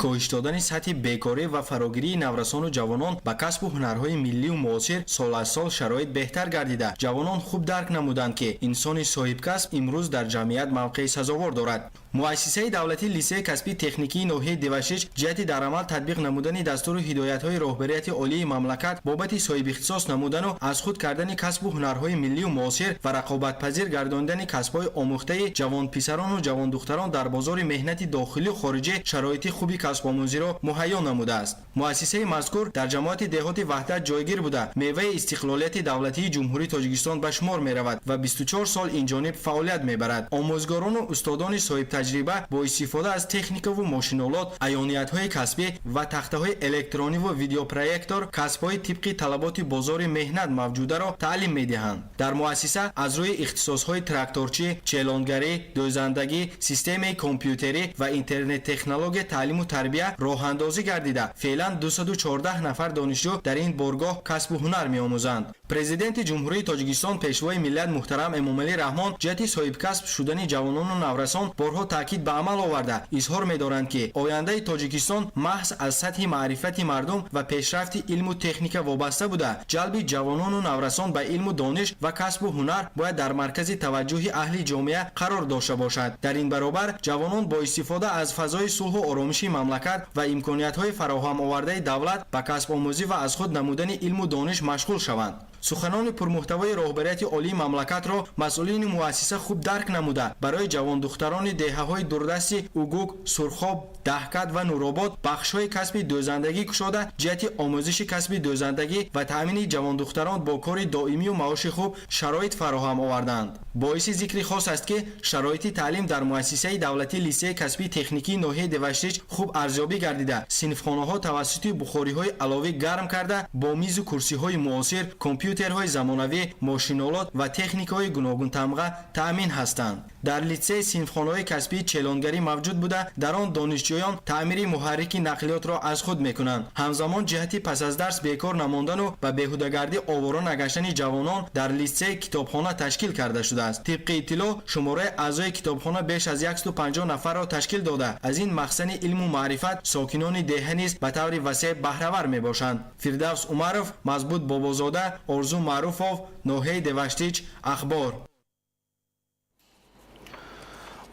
Коҳиш додани сатҳи бекорӣ ва фарогирии наврасону ҷавонон ба касбу ҳунарҳои миллию муосир сол аз сол шароит беҳтар гардида, ҷавонон хуб дарк намуданд, ки инсони соҳибкасб имрӯз дар ҷамъият мавқеи сазовор дорад. Муассисаи давлатии литсеи касбии техникии ноҳияи Деваштич ҷиҳати дар амал татбиқ намудани дастуру ҳидоятҳои роҳбарияти олии мамлакат бобати соҳибихтисос намудану аз худ кардани касбу ҳунарҳои миллию муосир ва рақобатпазир гардонидани касбҳои омӯхтаи ҷавонписарону ҷавондухтарон дар бозори меҳнати дохилию хориҷӣ шароити хуби касбомӯзиро муҳайё намудааст. Муассисаи мазкур дар ҷамоати деҳоти Ваҳдат ҷойгир буда, меваи истиқлолияти давлатии Ҷумҳурии Тоҷикистон ба шумор меравад ва 24 сол инҷониб фаъолият мебарад. Омӯзгорону устодони соҳибтаҷриба бо истифода аз техникаву мошинолот, аёниятҳои касбӣ ва тахтаҳои электрониву видеопроектор касбҳои тибқи талаботи бозори меҳнат мавҷударо таълим медиҳанд. Дар муассиса аз рӯи ихтисосҳои тракторчӣ, челонгарӣ, дӯзандагӣ, системаи компютерӣ ва интернет-технология таълиму тарбия роҳандозӣ гардида, феълан 214 нафар донишҷӯ дар ин боргоҳ касбу ҳунар меомӯзанд. Президенти Ҷумҳурии Тоҷикистон, Пешвои миллат муҳтарам Эмомалӣ Раҳмон ҷиҳати соҳибкасб шудани ҷавонону наврасон борҳо таъкид ба амал оварда, изҳор медоранд, ки ояндаи Тоҷикистон маҳз аз сатҳи маърифати мардум ва пешрафти илму техника вобаста буда, ҷалби ҷавонону наврасон ба илму дониш ва касбу ҳунар бояд дар маркази таваҷҷӯҳи аҳли ҷомеа қарор дошта бошад. Дар ин баробар ҷавонон бо истифода аз фазои сулҳу оромиши мамлакат ва имкониятҳои фароҳам овардаи давлат ба касбомӯзӣ ва аз худ намудани илму дониш машғул шаванд. Суханони пурмуҳтавои роҳбарияти олии мамлакатро масъулини муассиса хуб дарк намуда, барои ҷавондухтарони деҳаҳои дурдасти Угук, Сурхоб, Даҳкат ва Нуробод бахшҳои касби дӯзандагӣ кушода, ҷиҳати омӯзиши касби дӯзандагӣ ва таъмини ҷавондухтарон бо кори доимию маоши хуб шароит фароҳам оварданд. Боиси зикри хос аст, ки шароити таълим дар муассисаи давлатии литсеи касбии техникии ноҳияи Деваштич хуб арзёбӣ гардида, синфхонаҳо тавассути бухориҳои аловӣ гарм карда, бо мизу курсиҳои муосир, компютерҳои замонавӣ, мошинолот ва техникаҳои гуногунтамға таъмин ҳастанд. Дар литсей синфхонаҳои касбии челонгарӣ мавҷуд буда, дар он донишҷӯён таъмири муҳаррики нақлиётро аз худ мекунанд. Ҳамзамон ҷиҳати пас аз дарс бекор намондану ба беҳудагардӣ овора нагаштани ҷавонон дар литсей китобхона ташкил карда шудааст. Тибқи иттилоъ, шумораи аъзои китобхона беш аз 150 нафарро ташкил дода, аз ин махзани илму маърифат сокинони деҳа низ ба таври васеъ баҳравар мебошанд. Фирдавс Умаров, Мазбут Бобозода, Орзу Маъруфов, ноҳияи Деваштич, Ахбор.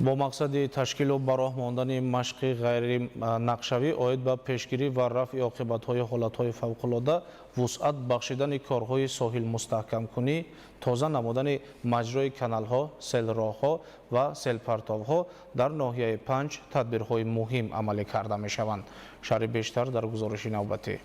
Бо мақсади ташкилу ба роҳ мондани машқи ғайринақшавӣ оид ба пешгирӣ ва рафъи оқибатҳои ҳолатҳои фавқулода, вусъат бахшидани корҳои соҳилмустаҳкамкунӣ, тоза намудани маҷрои каналҳо, селроҳҳо ва селпартовҳо дар ноҳияи Панҷ тадбирҳои муҳим амалӣ карда мешаванд. Шарҳи бештар дар гузориши навбатӣ.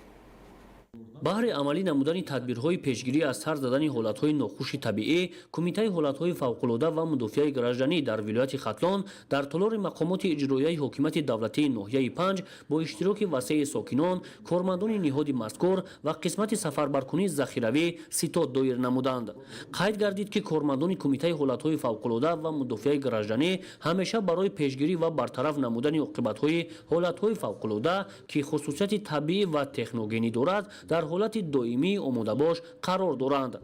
Баҳри амалӣ намудани тадбирҳои пешгирӣ аз сар задани ҳолатҳои нохуши табиӣ, Кумитаи ҳолатҳои фавқулода ва мудофиаи гражданӣ дар вилояти Хатлон дар толори мақомоти иҷроияи ҳокимияти давлатии ноҳияи Панҷ бо иштироки васеи сокинон, кормандони ниҳоди мазкур ва қисмати сафарбаркунии захиравӣ ситод доир намуданд. Қайд гардид, ки кормандони Кумитаи ҳолатҳои фавқулода ва мудофиаи гражданӣ ҳамеша барои пешгирӣ ва бартараф намудани оқибатҳои ҳолатҳои фавқулода, ки хусусияти табиӣ ва техногенӣ дорад, дар ҳолати доимии омодабош қарор доранд.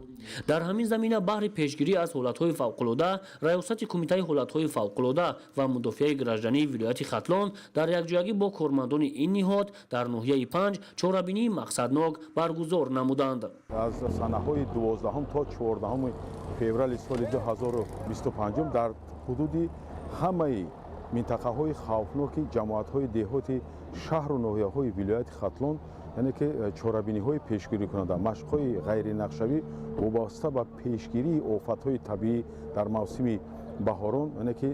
Дар ҳамин замина баҳри пешгирӣ аз ҳолатҳои фавқулода Раёсати Кумитаи ҳолатҳои фавқулода ва мудофиаи граждании вилояти Хатлон дар якҷоягӣ бо кормандони ин ниҳод дар ноҳияи Панҷ чорабинии мақсаднок баргузор намуданд. Аз санаҳои 12 то 14 феврали соли 2025 дар ҳудуди ҳамаи минтақаҳои хавфноки ҷамоатҳои деҳоти шаҳру ноҳияҳои вилояти Хатлон, яъне ки чорабиниҳои пешгирикунанда, машқҳои ғайринақшавӣ вобаста ба пешгирии офатҳои табиӣ дар мавсими баҳорон, яъне ки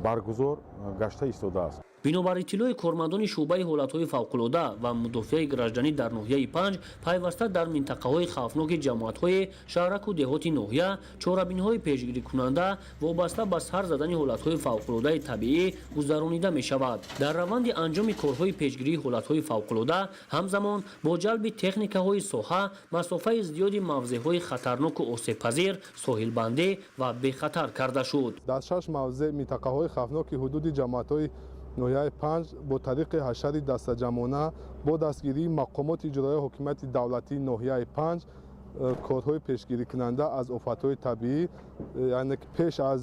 баргузор гашта истодааст. Бинобар иттилои кормандони шӯъбаи ҳолатҳои фавқулода ва мудофиаи гражданӣ дар ноҳияи Панҷ, пайваста дар минтақаҳои хавфноки ҷамоатҳои шаҳраку деҳоти ноҳия чорабиниҳои пешгирикунанда вобаста ба сар задани ҳолатҳои фавқулодаи табиӣ гузаронида мешавад. Дар раванди анҷоми корҳои пешгирии ҳолатҳои фавқулода ҳамзамон бо ҷалби техникаҳои соҳа масофаи зиёди мавзеъҳои хатарноку осебпазир соҳилбандӣ ва бехатар карда шуд. Дар шаш мавзеъ минтақаҳои хавфноки ҳудуди ҷамоатҳои ноҳияи Панҷ бо тариқи ҳашари дастаҷамъона бо дастгирии мақомоти иҷроияи ҳокимияти давлатии ноҳияи Панҷ корҳои пешгирикунанда аз офатҳои табиӣ, яъне пеш аз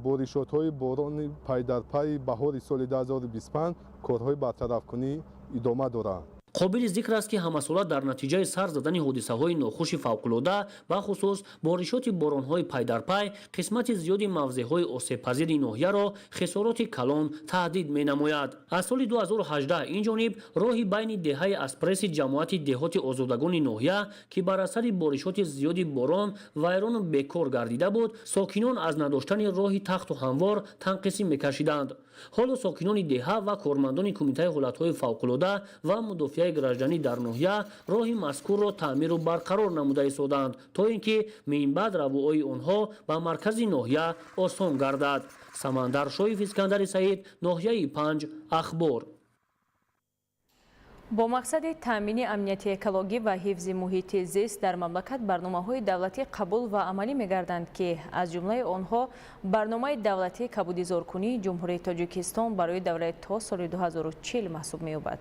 боришотҳои борони пайдарпайи баҳори соли 2025 корҳои бартарафкунӣ идома доранд. Қобили зикр аст, ки ҳамасола дар натиҷаи сар задани ҳодисаҳои нохуши фавқулода, бахусус боришоти боронҳои пайдарпай, қисмати зиёди мавзеъҳои осебпазири ноҳияро хисороти калон таҳдид менамояд. Аз соли 2018 ин ҷониб роҳи байни деҳаи Аспреси ҷамоати деҳоти Озодагони ноҳия, ки бар асари боришоти зиёди борон вайрону бекор гардида буд, сокинон аз надоштани роҳи тахту ҳамвор танқисӣ мекашиданд. Ҳоло сокинони деҳа ва кормандони Кумитаи ҳолатҳои фавқулода ва мудофиаи гражданӣ дар ноҳия роҳи мазкурро таъмиру барқарор намуда истодаанд, то ин ки минбаъд равуои онҳо ба маркази ноҳия осон гардад. Самандар Шоев, Искандари Саид, ноҳияи Панҷ, Ахбор. Бо мақсади таъмини амнияти экологӣ ва ҳифзи муҳити зист дар мамлакат барномаҳои давлатӣ қабул ва амалӣ мегарданд, ки аз ҷумлаи онҳо барномаи давлатии кабудизоркунии Ҷумҳурии Тоҷикистон барои давраи то соли 2040 маҳсуб меёбад.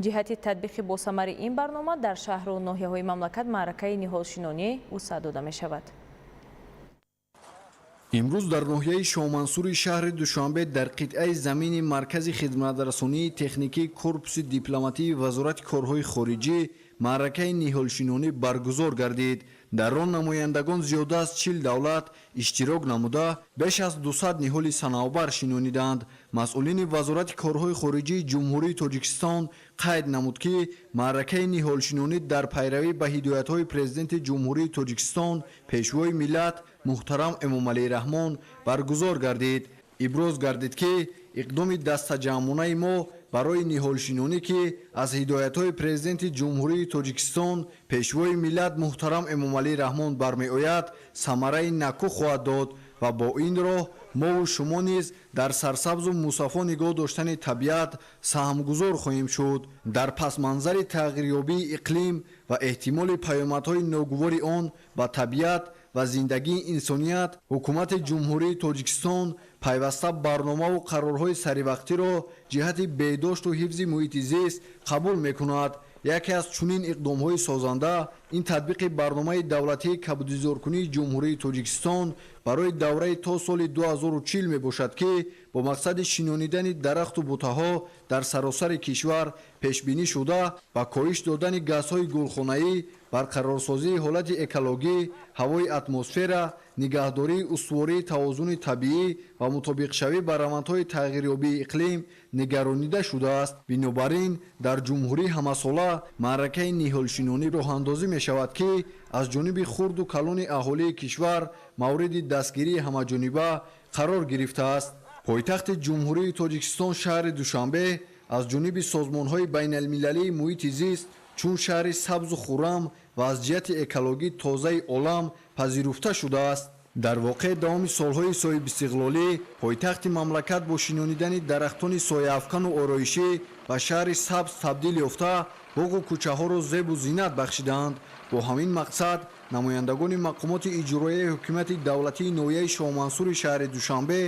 Ҷиҳати татбиқи босамари ин барнома дар шаҳру ноҳияҳои мамлакат маъракаи ниҳолшинонӣ вусъат дода мешавад. Имрӯз дар ноҳияи Шоҳмансури шаҳри Душанбе дар қитъаи замини маркази хидматрасонии техникии корпуси дипломатии Вазорати корҳои хориҷӣ маъракаи ниҳолшинонӣ баргузор гардид. Дар он намояндагон зиёда аз 40 давлат иштирок намуда, беш аз 200 ниҳоли санавбар шинониданд. Масъулини Вазорати корҳои хориҷии Ҷумҳурии Тоҷикистон қайд намуд, ки маъракаи ниҳолшинонӣ дар пайравӣ ба ҳидоятҳои Президенти Ҷумҳурии Тоҷикистон, Пешвои миллат муҳтарам Эмомалӣ Раҳмон баргузор гардид. Иброз гардид, ки иқдоми дастаҷамъонаи мо барои ниҳолшинонӣ, ки аз ҳидоятҳои Президенти Ҷумҳурии Тоҷикистон, Пешвои миллат муҳтарам Эмомалӣ Раҳмон бармеояд, самараи накӯ хоҳад дод ва бо ин роҳ мову шумо низ дар сарсабзу мусаффо нигоҳ доштани табиат саҳмгузор хоҳем шуд. Дар пасманзари тағйирёбии иқлим ва эҳтимоли паёмадҳои ногувори он ба табиат ва зиндагии инсоният, Ҳукумати Ҷумҳурии Тоҷикистон пайваста барномаву қарорҳои саривақтиро ҷиҳати беҳдошту ҳифзи муҳити зист қабул мекунад. Яке аз чунин иқдомҳои созанда ин татбиқи барномаи давлатии кабудизоркунии Ҷумҳурии Тоҷикистон барои давраи то соли 2040 мебошад, ки бо мақсади шинонидани дарахту бутаҳо дар саросари кишвар пешбинӣ шуда, ба коҳиш додани газҳои гулхонаӣ, барқарорсозии ҳолати экологӣ, ҳавои атмосфера, нигаҳдории устувории тавозуни табиӣ ва мутобиқшавӣ ба равандҳои тағйирёбии иқлим нигаронида шудааст. Бинобар ин дар ҷумҳурӣ ҳамасола маъракаи ниҳолшинонӣ роҳандозӣ мешавад, ки аз ҷониби хурду калони аҳолии кишвар мавриди дастгирии ҳамаҷониба қарор гирифтааст. Пойтахти Ҷумҳурии Тоҷикистон, шаҳри Душанбе, аз ҷониби созмонҳои байналмилалии муҳити зист чун шаҳри сабзу хуррам ва аз ҷиҳати экологӣ тозаи олам пазируфта шудааст. Дар воқеъ, давоми солҳои соҳибистиқлолӣ пойтахти мамлакат бо шинонидани дарахтони сояафкану ороишӣ ба шаҳри сабз табдил ёфта, боғу кӯчаҳоро зебу зинат бахшидаанд. Бо ҳамин мақсад намояндагони мақомоти иҷроияи ҳукумати давлатии ноҳияи Шоҳмансури шаҳри Душанбе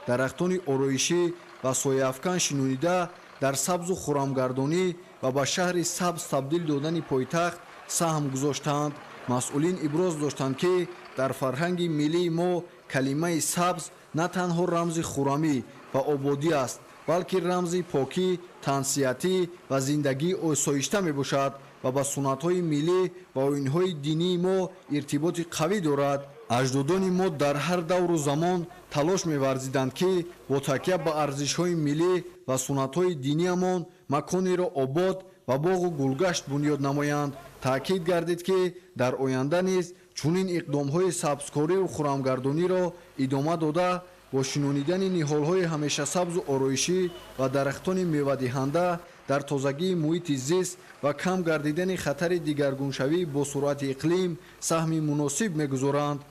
дарахтони ороишӣ ва сояафкан шинонида, дар сабзу хуррамгардонӣ ва ба шаҳри сабз табдил додани пойтахт саҳм гузоштаанд. Масъулин иброз доштанд, ки дар фарҳанги миллии мо калимаи сабз на танҳо рамзи хуррамӣ ва ободӣ аст, балки рамзи покӣ, тансиҳатӣ ва зиндагии осоишта мебошад ва ба суннатҳои миллӣ ва оинҳои динии мо иртиботи қавӣ дорад. Аҷдодони мо дар ҳар давру замон талош меварзиданд, ки бо такя ба арзишҳои миллӣ ва суннатҳои диниамон маконеро обод ва боғу гулгашт бунёд намоянд. Таъкид гардид, ки дар оянда низ чунин иқдомҳои сабзкориву хуррамгардониро идома дода, бо шинонидани ниҳолҳои ҳамешасабзу ороишӣ ва дарахтони мевадиҳанда дар тозагии муҳити зист ва кам гардидани хатари дигаргуншавӣ бо суръати иқлим саҳми муносиб мегузоранд.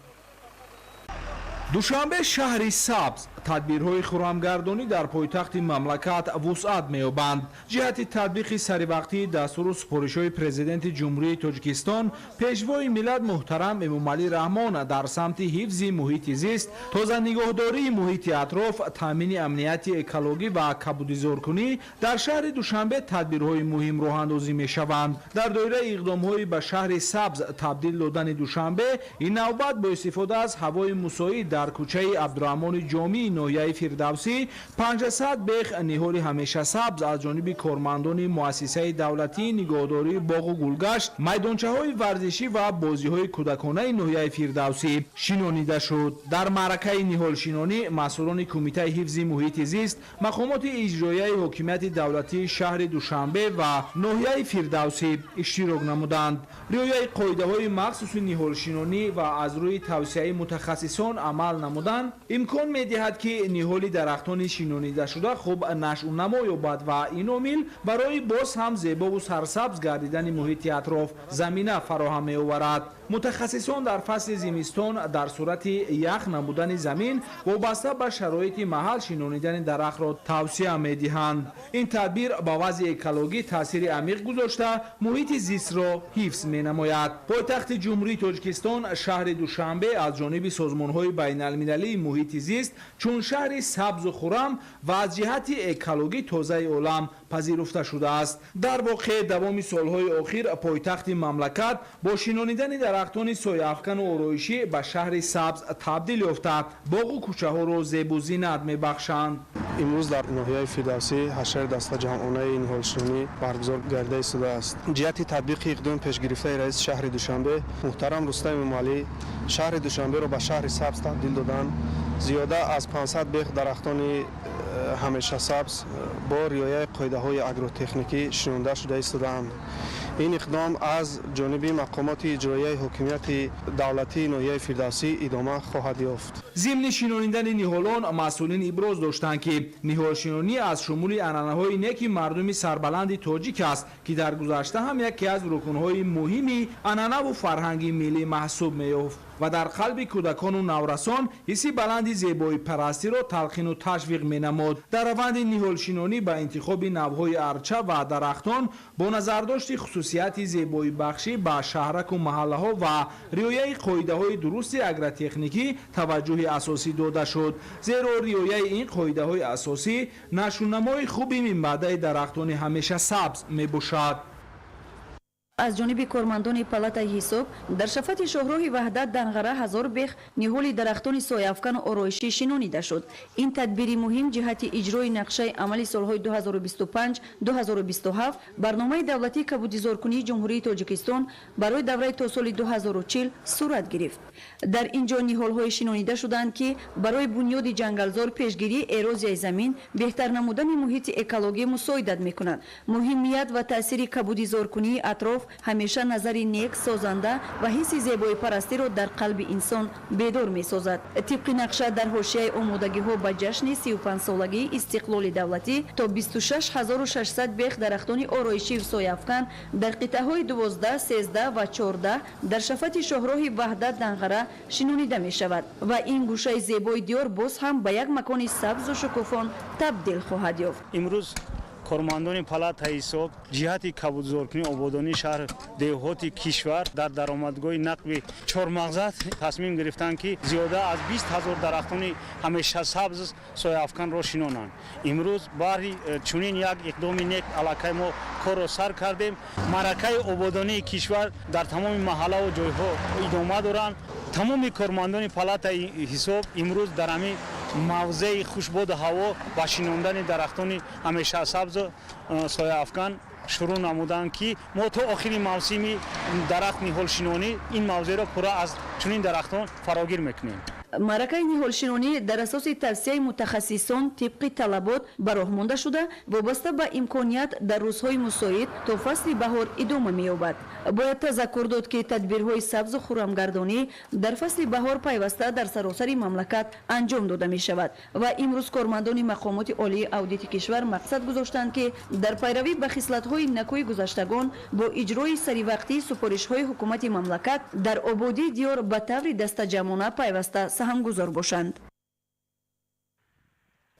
Душанбе шаҳри сабз. Тадбирҳои хуррамгардонӣ дар пойтахти мамлакат вусъат меёбанд. Ҷиҳати татбиқи саривақтии дастуру супоришҳои Президенти Ҷумҳурии Тоҷикистон, Пешвои миллат муҳтарам Эмомалӣ Раҳмон дар самти ҳифзи муҳити зист, тоза нигоҳдории муҳити атроф, таъмини амнияти экологӣ ва кабудизоркунӣ дар шаҳри Душанбе тадбирҳои муҳим роҳандозӣ мешаванд. Дар доираи иқдомҳои ба шаҳри сабз табдил додани Душанбе, ин навбат бо истифода аз ҳавои мусоид дар кӯчаи Абдураҳмони Ҷомии ноҳияи Фирдавсӣ 500 бех ниҳоли ҳамешасабз аз ҷониби кормандони муассисаи давлатии нигоҳдории боғу гулгашт, майдончаҳои варзишӣ ва бозиҳои кӯдаконаи ноҳияи Фирдавсӣ шинонида шуд. Дар маъракаи ниҳолшинонӣ масъулони Кумитаи ҳифзи муҳити зист, мақомоти иҷроияи ҳокимияти давлатии шаҳри Душанбе ва ноҳияи Фирдавсӣ иштирок намуданд. Риояи қоидаҳои махсуси ниҳолшинонӣ ва аз рӯи тавсияи мутахассисон амал намудан имкон медиҳад, ки ниҳоли дарахтони шинонидашуда хуб нашъунамо ёбад ва ин омил барои боз ҳам зебову сарсабз гардидани муҳити атроф замина фароҳам меоварад. Мутахассисон дар фасли зимистон дар сурати ях набудани замин вобаста ба шароити маҳал шинонидани дарахтро тавсия медиҳанд. Ин тадбир ба вазъи экологӣ таъсири амиқ гузошта, муҳити зистро ҳифз менамояд. Пойтахти Ҷумҳурии Тоҷикистон, шаҳри Душанбе, аз ҷониби созмонҳои байналмилалии муҳити зист чун шаҳри сабзу хуррам ва аз ҷиҳати экологӣ тозаи олам пазируфта шудааст. Дар воқеъ, давоми солҳои охир пойтахти мамлакат бо шинонидани дарахтони сояафкану ороишӣ ба шаҳри сабз табдил ёфта, боғу кӯчаҳоро зебу зинат мебахшанд. Имрӯз дар ноҳияи Фирдавсӣ ҳашари дастаҷамъонаи ниҳолшинонӣ баргузор гардида истодааст. Ҷиҳати татбиқи иқдоми пешгирифтаи раиси шаҳри Душанбе муҳтарам Рустам Эмомалӣ шаҳри Душанберо ба шаҳри сабз табдил додан, зиёда аз 500 бех дарахтони ҳамешасабз бо риояи қоидаҳои агротехникӣ шинонда шуда истодаанд. Ин иқдом аз ҷониби мақомоти иҷроияи ҳокимияти давлатии ноҳияи Фирдавсӣ идома хоҳад ёфт. Зимни шинонидани ниҳолон масъулин иброз доштанд, ки ниҳолшинонӣ аз шумули анъанаҳои неки мардуми сарбаланди тоҷик аст, ки дар гузашта ҳам яке аз рукнҳои муҳими анъанаву фарҳанги миллӣ маҳсуб меёфт ва дар қалби кӯдакону наврасон ҳисси баланди зебоипарастиро талқину ташвиқ менамуд. Дар раванди ниҳолшинонӣ ба интихоби навъҳои арча ва дарахтон бо назардошти хусусияти зебоибахшӣ ба шаҳраку маҳаллаҳо ва риояи қоидаҳои дурусти агротехникӣ таваҷҷӯҳи асосӣ дода шуд, зеро риояи ин қоидаҳои асосӣ нашунамои хуби минбаъдаи дарахтони ҳамеша сабз мебошад. Аз ҷониби кормандони палатаи ҳисоб дар шафати шоҳроҳи Ваҳдат Данғара 1000 бех ниҳоли дарахтони сояафкану ороишӣ шинонида шуд. Ин тадбири муҳим ҷиҳати иҷрои нақшаи амали солҳои 2025-2027 барномаи давлатии кабудизоркунии Ҷумҳурии Тоҷикистон барои давраи то соли 2040 сурат гирифт. Дар ин ҷо ниҳолҳое шинонида шуданд, ки барои бунёди ҷангалзор, пешгирии эрозияи замин, беҳтар намудани муҳити экологӣ мусоидат мекунанд. Муҳимият ва таъсири кабудизоркунии атроф ҳамеша назари нек, созанда ва ҳисси зебоипарастиро дар қалби инсон бедор месозад. Тибқи нақша, дар ҳошияи омодагиҳо ба ҷашни 35-солагии истиқлоли давлатӣ то 26 600 бех дарахтони ороишию сояафкан дар қитъаҳои 12, 13 ва 14 дар шафати шоҳроҳи Ваҳдат Данғара шинонида мешавад ва ин гӯшаи зебои диёр боз ҳам ба як макони сабзу шукуфон табдил хоҳад ёфт. Имрӯз кормандони палатаи ҳисоб ҷиҳати кабудзоркунии ободонии шаҳр, деҳоти кишвар дар даромадгоҳи нақби Чормағзад тасмим гирифтанд, ки зиёда аз 20 000 дарахтони ҳамешасабз, сояафканро шинонанд. Имрӯз баҳри чунин як иқдоми нек аллакай мо корро сар кардем. Маъракаи ободонии кишвар дар тамоми маҳаллаву ҷойҳо идома доранд. Тамоми кормандони палатаи ҳисоб имрӯз дар ҳамин мавзеи хушбоду ҳаво ба шинондани дарахтони ҳамешасабзу сояафкан шурӯъ намуданд, ки мо то охири мавсими дарахт ниҳолшинонӣ ин мавзеъро пурра аз чунин дарахтон фарогир мекунем. Маъракаи ниҳолшинонӣ дар асоси тавсияи мутахассисон тибқи талабот ба роҳ монда шуда, вобаста ба имконият дар рӯзҳои мусоид то фасли баҳор идома меёбад. Бояд тазаккур дод, ки тадбирҳои сабзу хуррамгардонӣ дар фасли баҳор пайваста дар саросари мамлакат анҷом дода мешавад ва имрӯз кормандони мақомоти олии аудити кишвар мақсад гузоштанд, ки дар пайравӣ ба хислатҳои накӯи гузаштагон бо иҷрои саривақтии супоришҳои ҳукумати мамлакат дар ободии диёр ба таври дастаҷамъона пайваста саҳмгузор бошанд.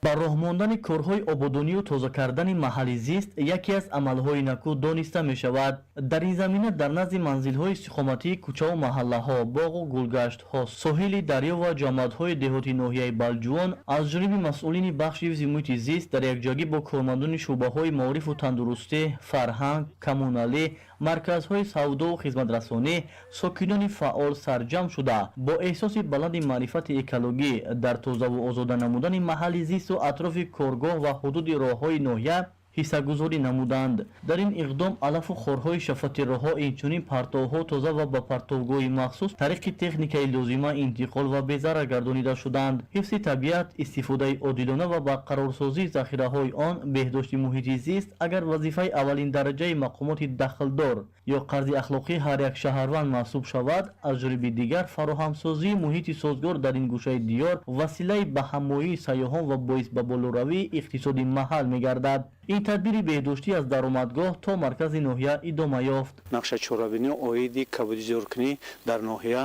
Ба роҳ мондани корҳои ободонию тоза кардани маҳалли зист яке аз амалҳои накӯ дониста мешавад. Дар ин замина дар назди манзилҳои истиқоматии кӯчаву маҳаллаҳо, боғу гулгаштҳо, соҳили дарё ва ҷамоатҳои деҳоти ноҳияи Балҷувон аз ҷониби масъулини бахши ҳифзи муҳити зист дар якҷоягӣ бо кормандони шӯъбаҳои маорифу тандурустӣ, фарҳанг, коммуналӣ, марказҳои савдову хизматрасонӣ сокинони фаъол сарҷамъ шуда, бо эҳсоси баланди маърифати экологӣ дар тозаву озода намудани маҳалли зисту атрофи коргоҳ ва ҳудуди роҳҳои ноҳия ҳиссагузорӣ намуданд. Дар ин иқдом алафу хорҳои шафати роҳҳо, инчунин партовҳо тоза ва ба партовгоҳи махсус тариқи техникаи лозима интиқол ва безарар гардонида шуданд. Ҳифзи табиат, истифодаи одилона ва барқарорсозии захираҳои он, беҳдошти муҳити зист агар вазифаи аввалиндараҷаи мақомоти дахлдор ё қарзи ахлоқии ҳар як шаҳрванд маҳсуб шавад, аз ҷониби дигар фароҳамсозии муҳити созгор дар ин гӯшаи диёр василаи ба ҳамоии сайёҳон ва боис ба болоравии иқтисоди маҳал мегардад. Ин тадбири беҳдоштӣ аз даромадгоҳ то маркази ноҳия идома ёфт. Нақша чорабинӣ оиди кабудизоркунӣ дар ноҳия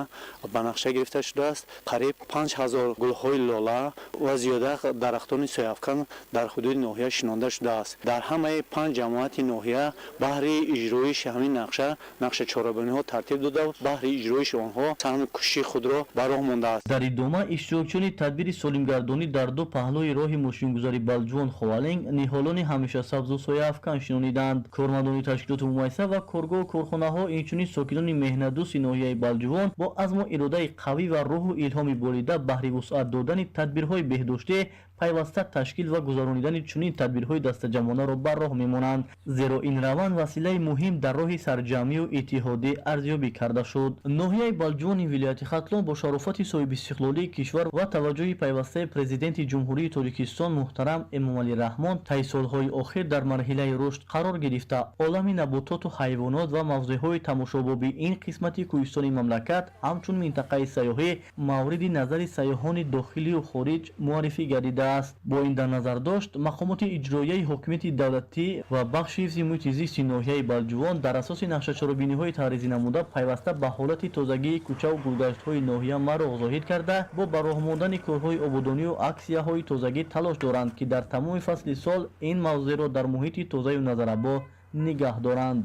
ба нақша гирифта шудааст. Қариб 5000 гулҳои лола ва зиёда дарахтони сояафкан дар ҳудуди ноҳия шинонда шудааст. Дар ҳамаи 5 ҷамоати ноҳия баҳри иҷроиши ҳамин нақша нақша чорабиниҳо тартиб дода, баҳри иҷроиши онҳо саҳми кӯшиши худро ба роҳ мондааст. Дар идома иштирокчиёни тадбири солимгардонӣ дар ду паҳлӯи роҳи мошингузари Балҷувон Ховалинг ниҳолони ҳамеша сабзу сояафкан шинониданд. Кормандони ташкилоту муассиса ва коргоҳу корхонаҳо, инчунин сокинони меҳнатдӯсти ноҳияи Балҷувон бо азму иродаи қавӣ ва рӯҳу илҳоми болида баҳри вусъат додани тадбирҳои беҳдоштӣ пайваста ташкил ва гузаронидани чунин тадбирҳои дастаҷамъонаро бар роҳ мемонанд, зеро ин раванд василаи муҳим дар роҳи сарҷамъию иттиҳодӣ арзёбӣ карда шуд. Ноҳияи Балҷувони вилояти Хатлон бо шарофати соҳибистиқлолии кишвар ва таваҷҷӯҳи пайвастаи Президенти Ҷумҳурии Тоҷикистон муҳтарам Эмомалӣ Раҳмон таи солҳои охир дар марҳилаи рушд қарор гирифта, олами набототу ҳайвонот ва мавзеъҳои тамошобоби ин қисмати кӯҳистони мамлакат ҳамчун минтақаи сайёҳӣ мавриди назари сайёҳони дохилию хориҷ муаррифӣ гардидааст. Бо ин дар назар дошт, мақомоти иҷроияи ҳокимияти давлатӣ ва бахши ҳифзи муҳити зисти ноҳияи Балҷувон дар асоси нақшачорабиниҳои таҳризӣ намуда пайваста ба ҳолати тозагии кӯчаву гулгаштҳои ноҳия мароғ зоҳид карда, бо ба роҳ мондани корҳои ободонию аксияҳои тозагӣ талош доранд, ки дар тамоми фасли сол ин мавзеъро дар муҳити тозаю назарабо нигаҳ доранд.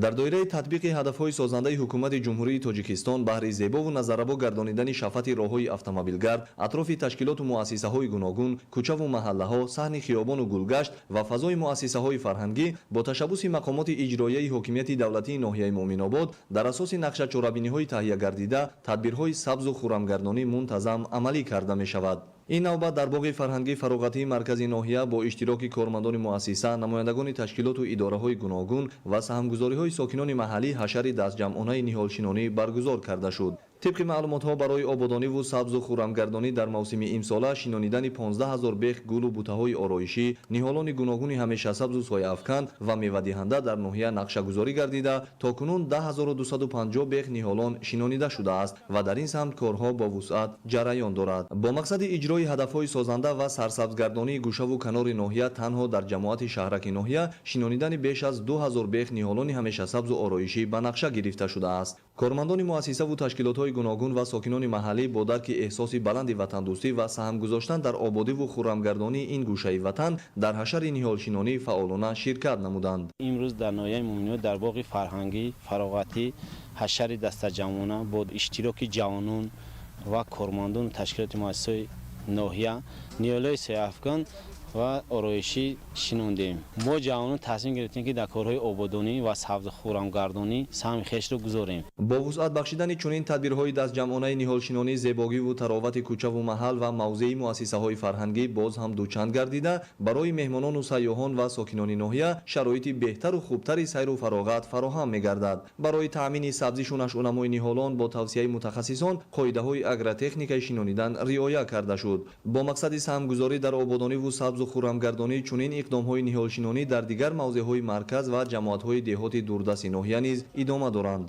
Дар доираи татбиқи ҳадафҳои созандаи ҳукумати Ҷумҳурии Тоҷикистон баҳри зебову назаррабо гардонидани шафати роҳҳои автомобилгард, атрофи ташкилоту муассисаҳои гуногун, кӯчаву маҳаллаҳо, саҳни хиёбону гулгашт ва фазои муассисаҳои фарҳангӣ бо ташаббуси мақомоти иҷроияи ҳокимияти давлатии ноҳияи Муъминобод дар асоси нақшачорабиниҳои таҳия гардида тадбирҳои сабзу хуррамгардонӣ мунтазам амалӣ карда мешавад. Ин навбат дар боғи фарҳангӣ фароғатии маркази ноҳия бо иштироки кормандони муассиса, намояндагони ташкилоту идораҳои гуногун ва саҳмгузориҳои сокинони маҳаллӣ ҳашари дастҷамъонаи ниҳолшинонӣ баргузор карда шуд. Тибқи маълумотҳо барои ободониву сабзу хуррамгардонӣ дар мавсими имсола шинонидани 15 000 бех гулу бутаҳои ороишӣ, ниҳолони гуногуни ҳамешасабзу сояафкан ва мевадиҳанда дар ноҳия нақшагузорӣ гардида, то кунун 10 250 бех ниҳолон шинонида шудааст ва дар ин самт корҳо бо вусъат ҷараён дорад. Бо мақсади иҷрои ҳадафҳои созанда ва сарсабзгардонии гӯшаву канори ноҳия танҳо дар ҷамоати шаҳраки ноҳия шинонидани беш аз 2000 бех ниҳолони ҳамешасабзу ороишӣ ба нақша гирифта шудааст. Кормандони муассисаву ташкилотҳои гуногун ва сокинони маҳаллӣ бо дарки эҳсоси баланди ватандӯстӣ ва саҳм гузоштан дар ободиву хуррамгардонии ин гӯшаи ватан дар ҳашари ниҳолшинонӣ фаъолона ширкат намуданд. Имрӯз дар ноҳияи Муъминобод дар боғи фарҳангӣ фароғатӣ ҳашари дастаҷамъона бо иштироки ҷавонон ва кормандону ташкилоти муассисаҳои ноҳия ниҳолҳои сояафкан ва ороишӣ шинондем. Мо ҷавонон тасмим гирифтем, ки дар корҳои ободонӣ ва сабзу хуррамгардонӣ саҳми хешро гузорем. Бо вусъат бахшидани чунин тадбирҳои дастҷамъонаи ниҳолшинонӣ зебогиву таровати кӯчаву маҳал ва мавзеи муассисаҳои фарҳангӣ боз ҳам дучанд гардида, барои меҳмонону сайёҳон ва сокинони ноҳия шароити беҳтару хубтари сайру фароғат фароҳам мегардад. Барои таъмини сабзишу нашъунамои ниҳолон бо тавсияи мутахассисон қоидаҳои агротехникаи шинонидан риоя карда шуд. Бо мақсади саҳмгузорӣ дар ободониву сабзу хуррамгардонӣ чунин иқдомҳои ниҳолшинонӣ дар дигар мавзеъҳои марказ ва ҷамоатҳои деҳоти дурдасти ноҳия низ идома доранд.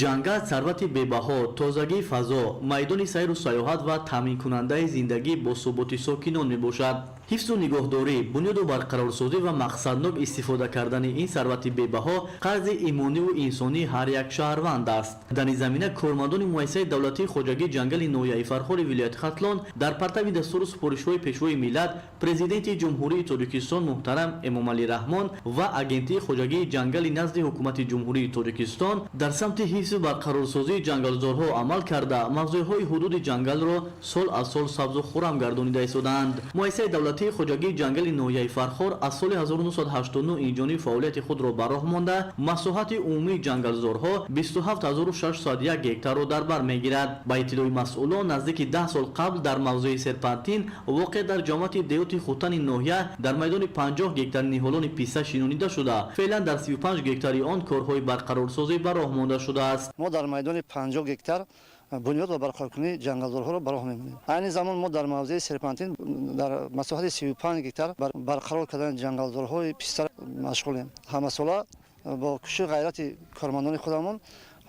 Ҷангал сарвати бебаҳо, тозагии фазо, майдони сайру сайёҳат ва таъминкунандаи зиндагӣ бо суботи сокинон мебошад. Ҳифзу нигоҳдорӣ, бунёду барқарорсозӣ ва мақсаднок истифода кардани ин сарвати бебаҳо қарзи имониву инсонии ҳар як шаҳрванд аст. Дар ин замина кормандони муассисаи давлатии хоҷагии ҷангали ноҳияи Фархори вилояти Хатлон дар партави дастуру супоришҳои Пешвои миллат, Президенти Ҷумҳурии Тоҷикистон муҳтарам Эмомалӣ Раҳмон ва Агентии хоҷагии ҷангали назди Ҳукумати Ҷумҳурии Тоҷикистон дар самти ҳифзу барқарорсозии ҷангалзорҳо амал карда, мавзеъҳои ҳудуди ҷангалро сол аз сол сабзу хуррам гардонида истодаанд. Муассисаи давлатии хоҷагии ҷангали ноҳияи Фархор аз соли 1989 инҷониб фаъолияти худро ба роҳ монда, масоҳати умумии ҷангалзорҳо 27601 гектарро дар бар мегирад. Ба иттилои масъулон, наздики 10 сол қабл дар мавзеи Серпантин, воқеъ дар ҷамоати деҳоти Хутани ноҳия, дар майдони 50 гектар ниҳолони писта шинонида шуда, феълан дар 35 гектари он корҳои барқарорсозӣ ба роҳ монда шудааст. Мо дар майдони 50 гектар бунёд ва барқароркунии ҷангалзорҳоро ба роҳ мемонем. Айни замон мо дар мавзеи Серпантин дар масоҳати 35 гектар барқарор кардани ҷангалзорҳои писта машғулем. Ҳамасола бо кӯшиши ғайрати кормандони худамон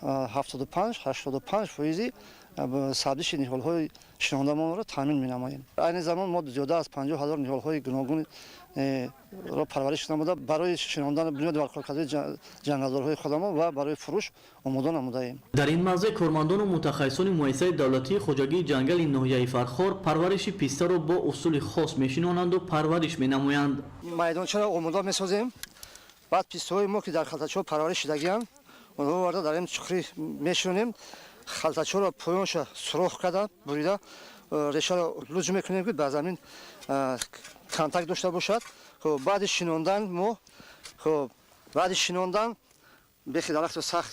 75-85 фоизи Сабзиши ниҳолҳои шинондамонро таъмин менамоем. Айни замон мо зиёда аз 50 ҳазор ниҳолҳои гуногунро парвариш намуда, барои шинондан, бунёди барқарор кардани ҷангалзорҳои худамон ва барои фурӯш омода намудаем. Дар ин мавзеъ кормандону мутахассисони муассисаи давлатии хоҷагии ҷангали ноҳияи Фархор парвариши пистаро бо усули хос мешинонанду парвариш менамоянд. Майдончаро омода месозем, баъд пистаҳои мо, ки дар халтачаҳо парвариш шудагианд, онҳо оварда дар ин чуқурӣ мешинонем. Халтачаро поёнша сурох карда, бурида, решаро луҷ мекунем, ки ба замин контакт дошта бошад. Хоб, баъди шинондан мо, хоб, баъди шинондан бехи дарахтро сахт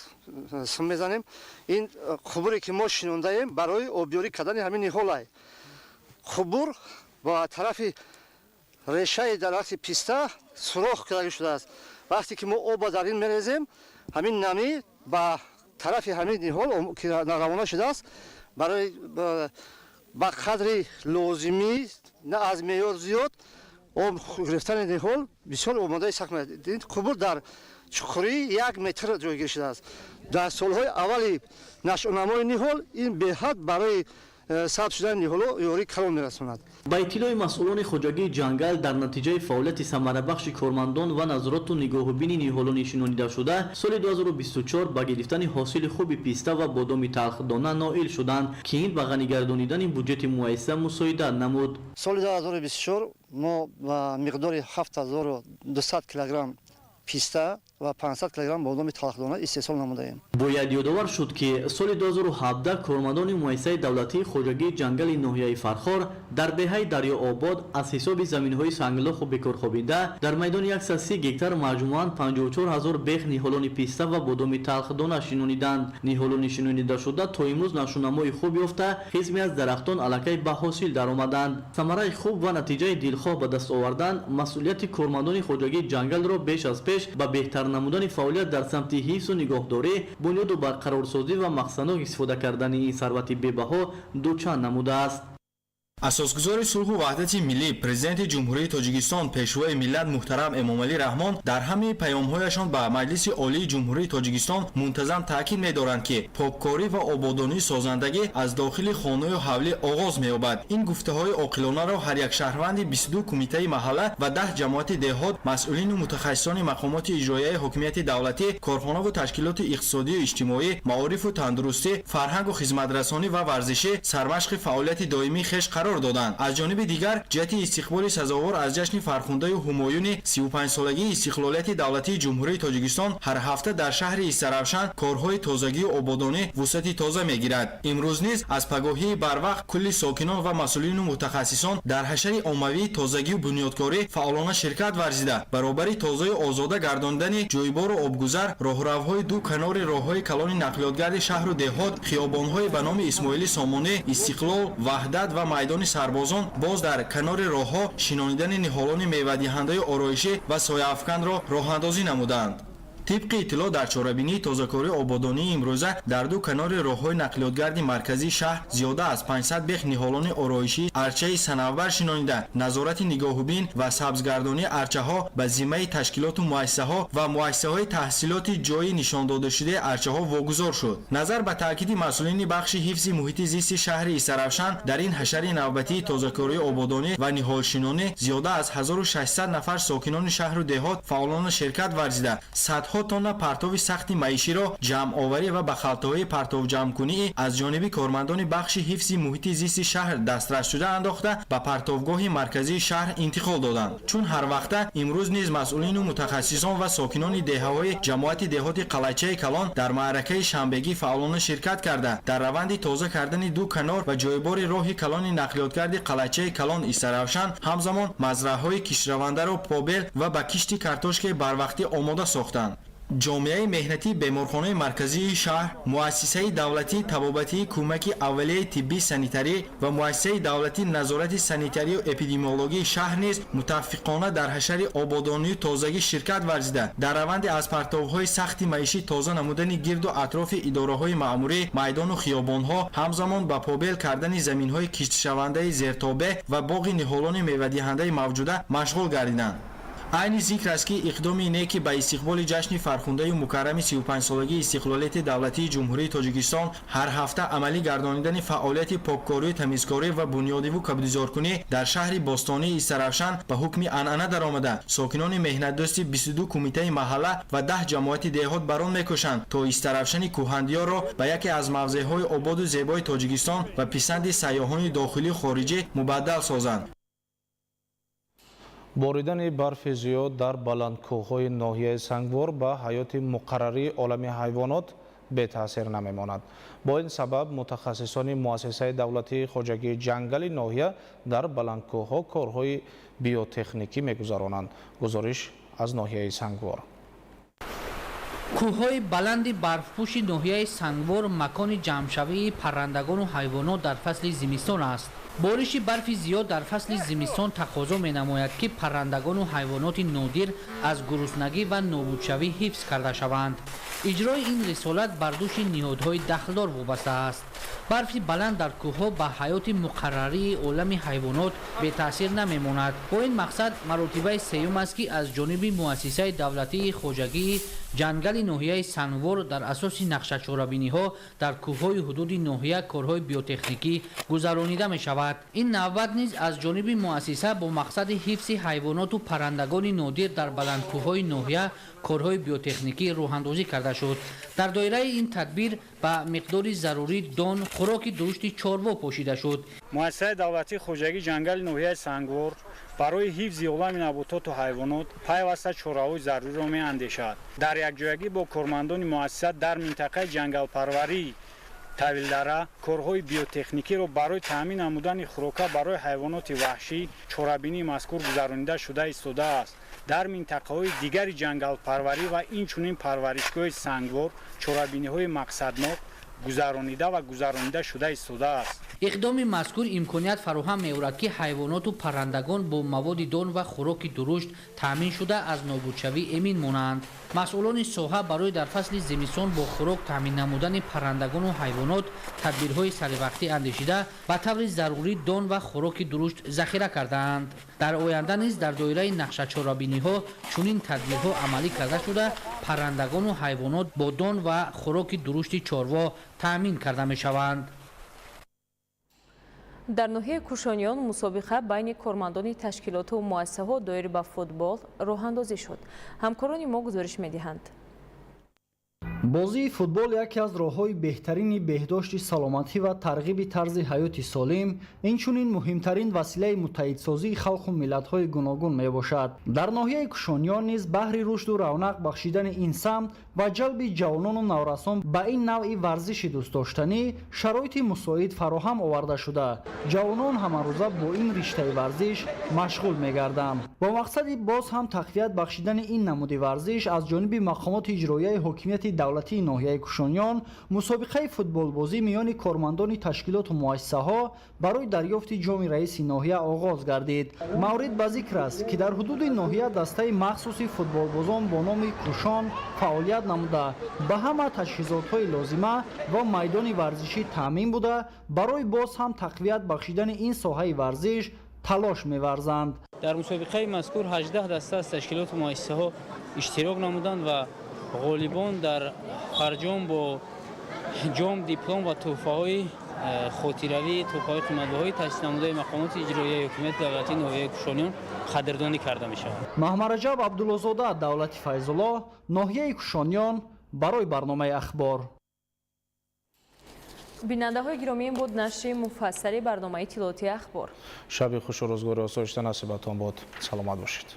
сим мезанем. Ин қубуре, ки мо шинондаем, барои обёрӣ кардани ҳамин ниҳолай. Қубур ба тарафи решаи дарахти писта сурох карда шудааст. Вақте ки мо обро дар ин мерезем, ҳамин намӣ ба тарафи ҳамин ниҳол ки равона шудааст, барои ба қадри лозимӣ, на аз меъёр зиёд об гирифтани ниҳол бисёр омодаи сахт. Қубур дар чуқурии 1 метр ҷойгир шудааст. Дар солҳои аввали нашъунамои ниҳол ин беҳад барои сабз шудани ниҳоло ёрии калон мерасонад. Ба иттилои масъулони хоҷагии ҷангал, дар натиҷаи фаъолияти самарабахши кормандон ва назороту нигоҳубини ниҳолони шинонидашуда, соли 2024 ба гирифтани ҳосили хуби писта ва бодоми талхдона ноил шуданд, ки ин ба ғанигардонидани буҷети муассиса мусоидат намуд. Соли 2024 мо ба миқдори 7200 килограмм писта ва 500 килограмм бодоми талхдона истеҳсол намудаем. Бояд ёдовар шуд, ки соли 2017 кормандони муассисаи давлатии хоҷагии ҷангали ноҳияи Фархор дар деҳаи Дарёобод аз ҳисоби заминҳои санглоху бекорхобида дар майдони 130 гектар маҷмӯан 54 ҳазор бех ниҳолони писта ва бодоми талхдона шинониданд. Ниҳолони шинонидашуда то имрӯз нашъунамои хуб ёфта, қисме аз дарахтон аллакай ба ҳосил даромаданд. Самараи хуб ва натиҷаи дилхоҳ ба даст овардан масъулияти кормандони хоҷагии ҷангалро беш аз пеш ба беҳтар намудани фаъолият дар самти ҳифзу нигоҳдорӣ, бунёду барқарорсозӣ ва мақсаднок истифода кардани ин сарвати бебаҳо дучанд намудааст. Асосгузори сулҳу ваҳдати миллӣ, Президенти Ҷумҳурии Тоҷикистон, Пешвои миллат муҳтарам Эмомалӣ Раҳмон дар ҳамаи паёмҳояшон ба Маҷлиси Олии Ҷумҳурии Тоҷикистон мунтазам таъкид медоранд, ки поккорӣ ва ободонии созандагӣ аз дохили хонаю ҳавлӣ оғоз меёбад. Ин гуфтаҳои оқилонаро ҳар як шаҳрванди 22 кумитаи маҳалла ва 10 ҷамоати деҳот, масъулину мутахассисони мақомоти иҷроияи ҳокимияти давлатӣ, корхонаву ташкилоти иқтисодию иҷтимоӣ, маорифу тандурустӣ, фарҳангу хизматрасонӣ ва варзишӣ сармашқи фаъолияти доимии хеш қарор доданд. Аз ҷониби дигар, ҷиҳати истиқболи сазовор аз ҷашни фархундаю ҳумоюни 35-солагии истиқлолияти давлатии Ҷумҳурии Тоҷикистон ҳар ҳафта дар шаҳри Истаравшан корҳои тозагию ободонӣ вусъати тоза мегирад. Имрӯз низ аз пагоҳии барвақт кулли сокинон ва масъулину мутахассисон дар ҳашари оммавии тозагию бунёдкорӣ фаъолона ширкат варзида, баробари тозаю озода гардондани ҷӯйбору обгузар, роҳравҳои ду канори роҳҳои калони нақлиётгарди шаҳру деҳот, хиёбонҳои ба номи Исмоили Сомонӣ, Истиқлол, Ваҳдат ва майдони сарбозон, боз дар канори роҳҳо шинонидани ниҳолони мевадиҳандаи ороишӣ ва сояафканро роҳандозӣ намуданд. Тибқи иттилоъ, дар чорабинии тозакории ободонии имрӯза дар ду канори роҳҳои нақлиётгарди марказии шаҳр зиёда аз 500 бех ниҳолони ороишӣ арчаи санавбар шинонида, назорати нигоҳубин ва сабзгардонии арчаҳо ба зиммаи ташкилоту муассисаҳо ва муассисаҳои таҳсилоти ҷойи нишондодашудаи арчаҳо вогузор шуд. Назар ба таъкиди масъулини бахши ҳифзи муҳити зисти шаҳри Истаравшан, дар ин ҳашари навбатии тозакории ободонӣ ва ниҳолшинонӣ зиёда аз 1600 нафар сокинони шаҳру деҳот фаъолона ширкат варзида, садҳо тонна партови сахти маиширо ҷамъоварӣ ва ба халтаҳои партовҷамъкунӣ аз ҷониби кормандони бахши ҳифзи муҳити зисти шаҳр дастрасшуда андохта, ба партовгоҳи марказии шаҳр интиқол доданд. Чун ҳарвақта, имрӯз низ масъулину мутахассисон ва сокинони деҳаҳои ҷамоати деҳоти Қалайчаи Калон дар маъракаи шанбегӣ фаъолона ширкат карда, дар раванди тоза кардани ду канор ва ҷойбори роҳи калони нақлиётгарди Қалайчаи Калон Истаравшан, ҳамзамон мазраъҳои киштравандаро побел ва ба кишти картошкаи барвақтӣ омода сохтанд. Ҷомеаи меҳнатии беморхонаи марказии шаҳр, муассисаи давлатии табобатии кӯмаки аввалияи тиббии санитарӣ ва муассисаи давлатии назорати санитарию эпидемиологии шаҳр низ муттафиқона дар ҳашари ободонию тозагӣ ширкат варзида, дар раванди аз партовҳои сахти маишӣ тоза намудани гирду атрофи идораҳои маъмурӣ, майдону хиёбонҳо, ҳамзамон ба побел кардани заминҳои киштшавандаи зертобеъ ва боғи ниҳолони мевадиҳандаи мавҷуда машғул гардиданд. Айни зикр аст, ки иқдоми неки ба истиқболи ҷашни фархундаю мукаррами 35-солагии истиқлолияти давлатии Ҷумҳурии Тоҷикистон ҳар ҳафта амалӣ гардонидани фаъолияти поккорию тамизкорӣ ва бунёдиву кабудизоркунӣ дар шаҳри бостонии Истаравшан ба ҳукми анъана даромада, сокинони меҳнатдӯсти 22 кумитаи маҳалла ва 10 ҷамоати деҳот бар он мекӯшанд, то Истаравшани кӯҳандиёрро ба яке аз мавзеъҳои ободу зебои Тоҷикистон ва писанди сайёҳони дохилию хориҷӣ мубаддал созанд. Боридани барфи зиёд дар баландкӯҳҳои ноҳияи Сангвор ба ҳаёти муқаррарии олами ҳайвонот бетаъсир намемонад. Бо ин сабаб мутахассисони муассисаи давлатии хоҷагии ҷангали ноҳия дар баландкӯҳҳо корҳои биотехникӣ мегузаронанд. Гузориш аз ноҳияи Сангвор. Кӯҳҳои баланди барфпӯши ноҳияи Сангвор макони ҷамъшавии паррандагону ҳайвонот дар фасли зимистон аст. Бориши барфи зиёд дар фасли зимистон тақозо менамояд, ки паррандагону ҳайвоноти нодир аз гуруснагӣ ва нобудшавӣ ҳифз карда шаванд. Иҷрои ин рисолат бар дӯши ниҳодҳои дахлдор вобаста аст. Барфи баланд дар кӯҳҳо ба ҳаёти муқаррарии олами ҳайвонот бетаъсир намемонад. Бо ин мақсад маротибаи сеюм аст, ки аз ҷониби муассисаи давлатии хоҷагии ҷангали ноҳияи Сангвор дар асоси нақшачорабиниҳо дар кӯҳҳои ҳудуди ноҳия корҳои биотехникӣ гузаронида мешавад. Ин навбат низ аз ҷониби муассиса бо мақсади ҳифзи ҳайвоноту паррандагони нодир дар баландкӯҳҳои ноҳия корҳои биотехникӣ роҳандозӣ карда шуд. Дар доираи ин тадбир ба миқдори зарурӣ дон, хӯроки дурушти чорво пошида шуд. Муассисаи давлатии хоҷагии ҷангали ноҳияи Сангвор барои ҳифзи олами набототу ҳайвонот пайваста чораҳои заруриро меандешад. Дар якҷоягӣ бо кормандони муассиса дар минтақаи ҷангалпарварии Тавилдара корҳои биотехникиро барои таъмин намудани хӯрока барои ҳайвоноти ваҳшӣ чорабинии мазкур гузаронида шуда истодааст. Дар минтақаҳои дигари ҷангалпарварӣ ва инчунин парваришгоҳи Сангвор чорабиниҳои мақсаднок гузаронида ва гузаронида шуда истодааст. Иқдоми мазкур имконият фароҳам меорад, ки ҳайвоноту паррандагон бо маводи дон ва хӯроки дурушт таъмин шуда аз нобудшавӣ эмин монанд. Масъулони соҳа барои дар фасли зимистон бо хӯрок таъмин намудани паррандагону ҳайвонот тадбирҳои саривақтӣ андешида, ба таври зарурӣ дон ва хӯроки дурушт захира кардаанд. Дар оянда низ дар доираи нақшачорабиниҳо чунин тадбирҳо амалӣ карда шуда, паррандагону ҳайвонот бо дон ва хӯроки дурушти чорво таъмин карда мешаванд. Дар ноҳияи Кушониён мусобиқа байни кормандони ташкилоту муассисаҳо доир ба футбол роҳандозӣ шуд. Ҳамкорони мо гузориш медиҳанд. Бозии футбол яке аз роҳҳои беҳтарини беҳдошти саломатӣ ва тарғиби тарзи ҳаёти солим, инчунин муҳимтарин василаи муттаҳидсозии халқу миллатҳои гуногун мебошад. Дар ноҳияи Кушониён низ баҳри рушду равнақ бахшидани ин самт ва ҷалби ҷавонону наврасон ба ин навъи варзиши дӯстдоштанӣ шароити мусоид фароҳам оварда шуда, ҷавонон ҳамарӯза бо ин риштаи варзиш машғул мегарданд. Бо мақсади боз ҳам тақвият бахшидани ин намуди варзиш аз ҷониби мақомоти иҷроияи ҳокимияти давлатии ноҳияи Кушониён мусобиқаи футболбозӣ миёни кормандони ташкилоту муассисаҳо барои дарёфти ҷоми раиси ноҳия оғоз гардид. Маврид ба зикр аст, ки дар ҳудуди ноҳия дастаи махсуси футболбозон бо номи Кушон фаъолият намуда, ба ҳама таҷҳизотҳои лозима ва майдони варзишӣ таъмин буда, барои боз ҳам тақвият бахшидани ин соҳаи варзиш талош меварзанд. Дар мусобиқаи мазкур 18 даста аз ташкилоту муассисаҳо иштирок намуданд ва ғолибон дар фарҷом бо ҷом, диплом ва тӯҳфаҳои хотиравӣ, тӯҳфаҳои қиматбаҳои таъсис намудаи мақомоти иҷроияи ҳокимияти давлатии ноҳияи Кушониён қадрдонӣ карда мешаванд. Маҳмараҷаб Абдуллозода, Давлати Файзуллоҳ, ноҳияи Кушониён, барои барномаи Ахбор. Бинандаҳои гиромӣ, ин буд нашри муфассали барномаи иттилоотии Ахбор. Шаби хушу рӯзгори осоишта насибатон бод. Саломат бошед.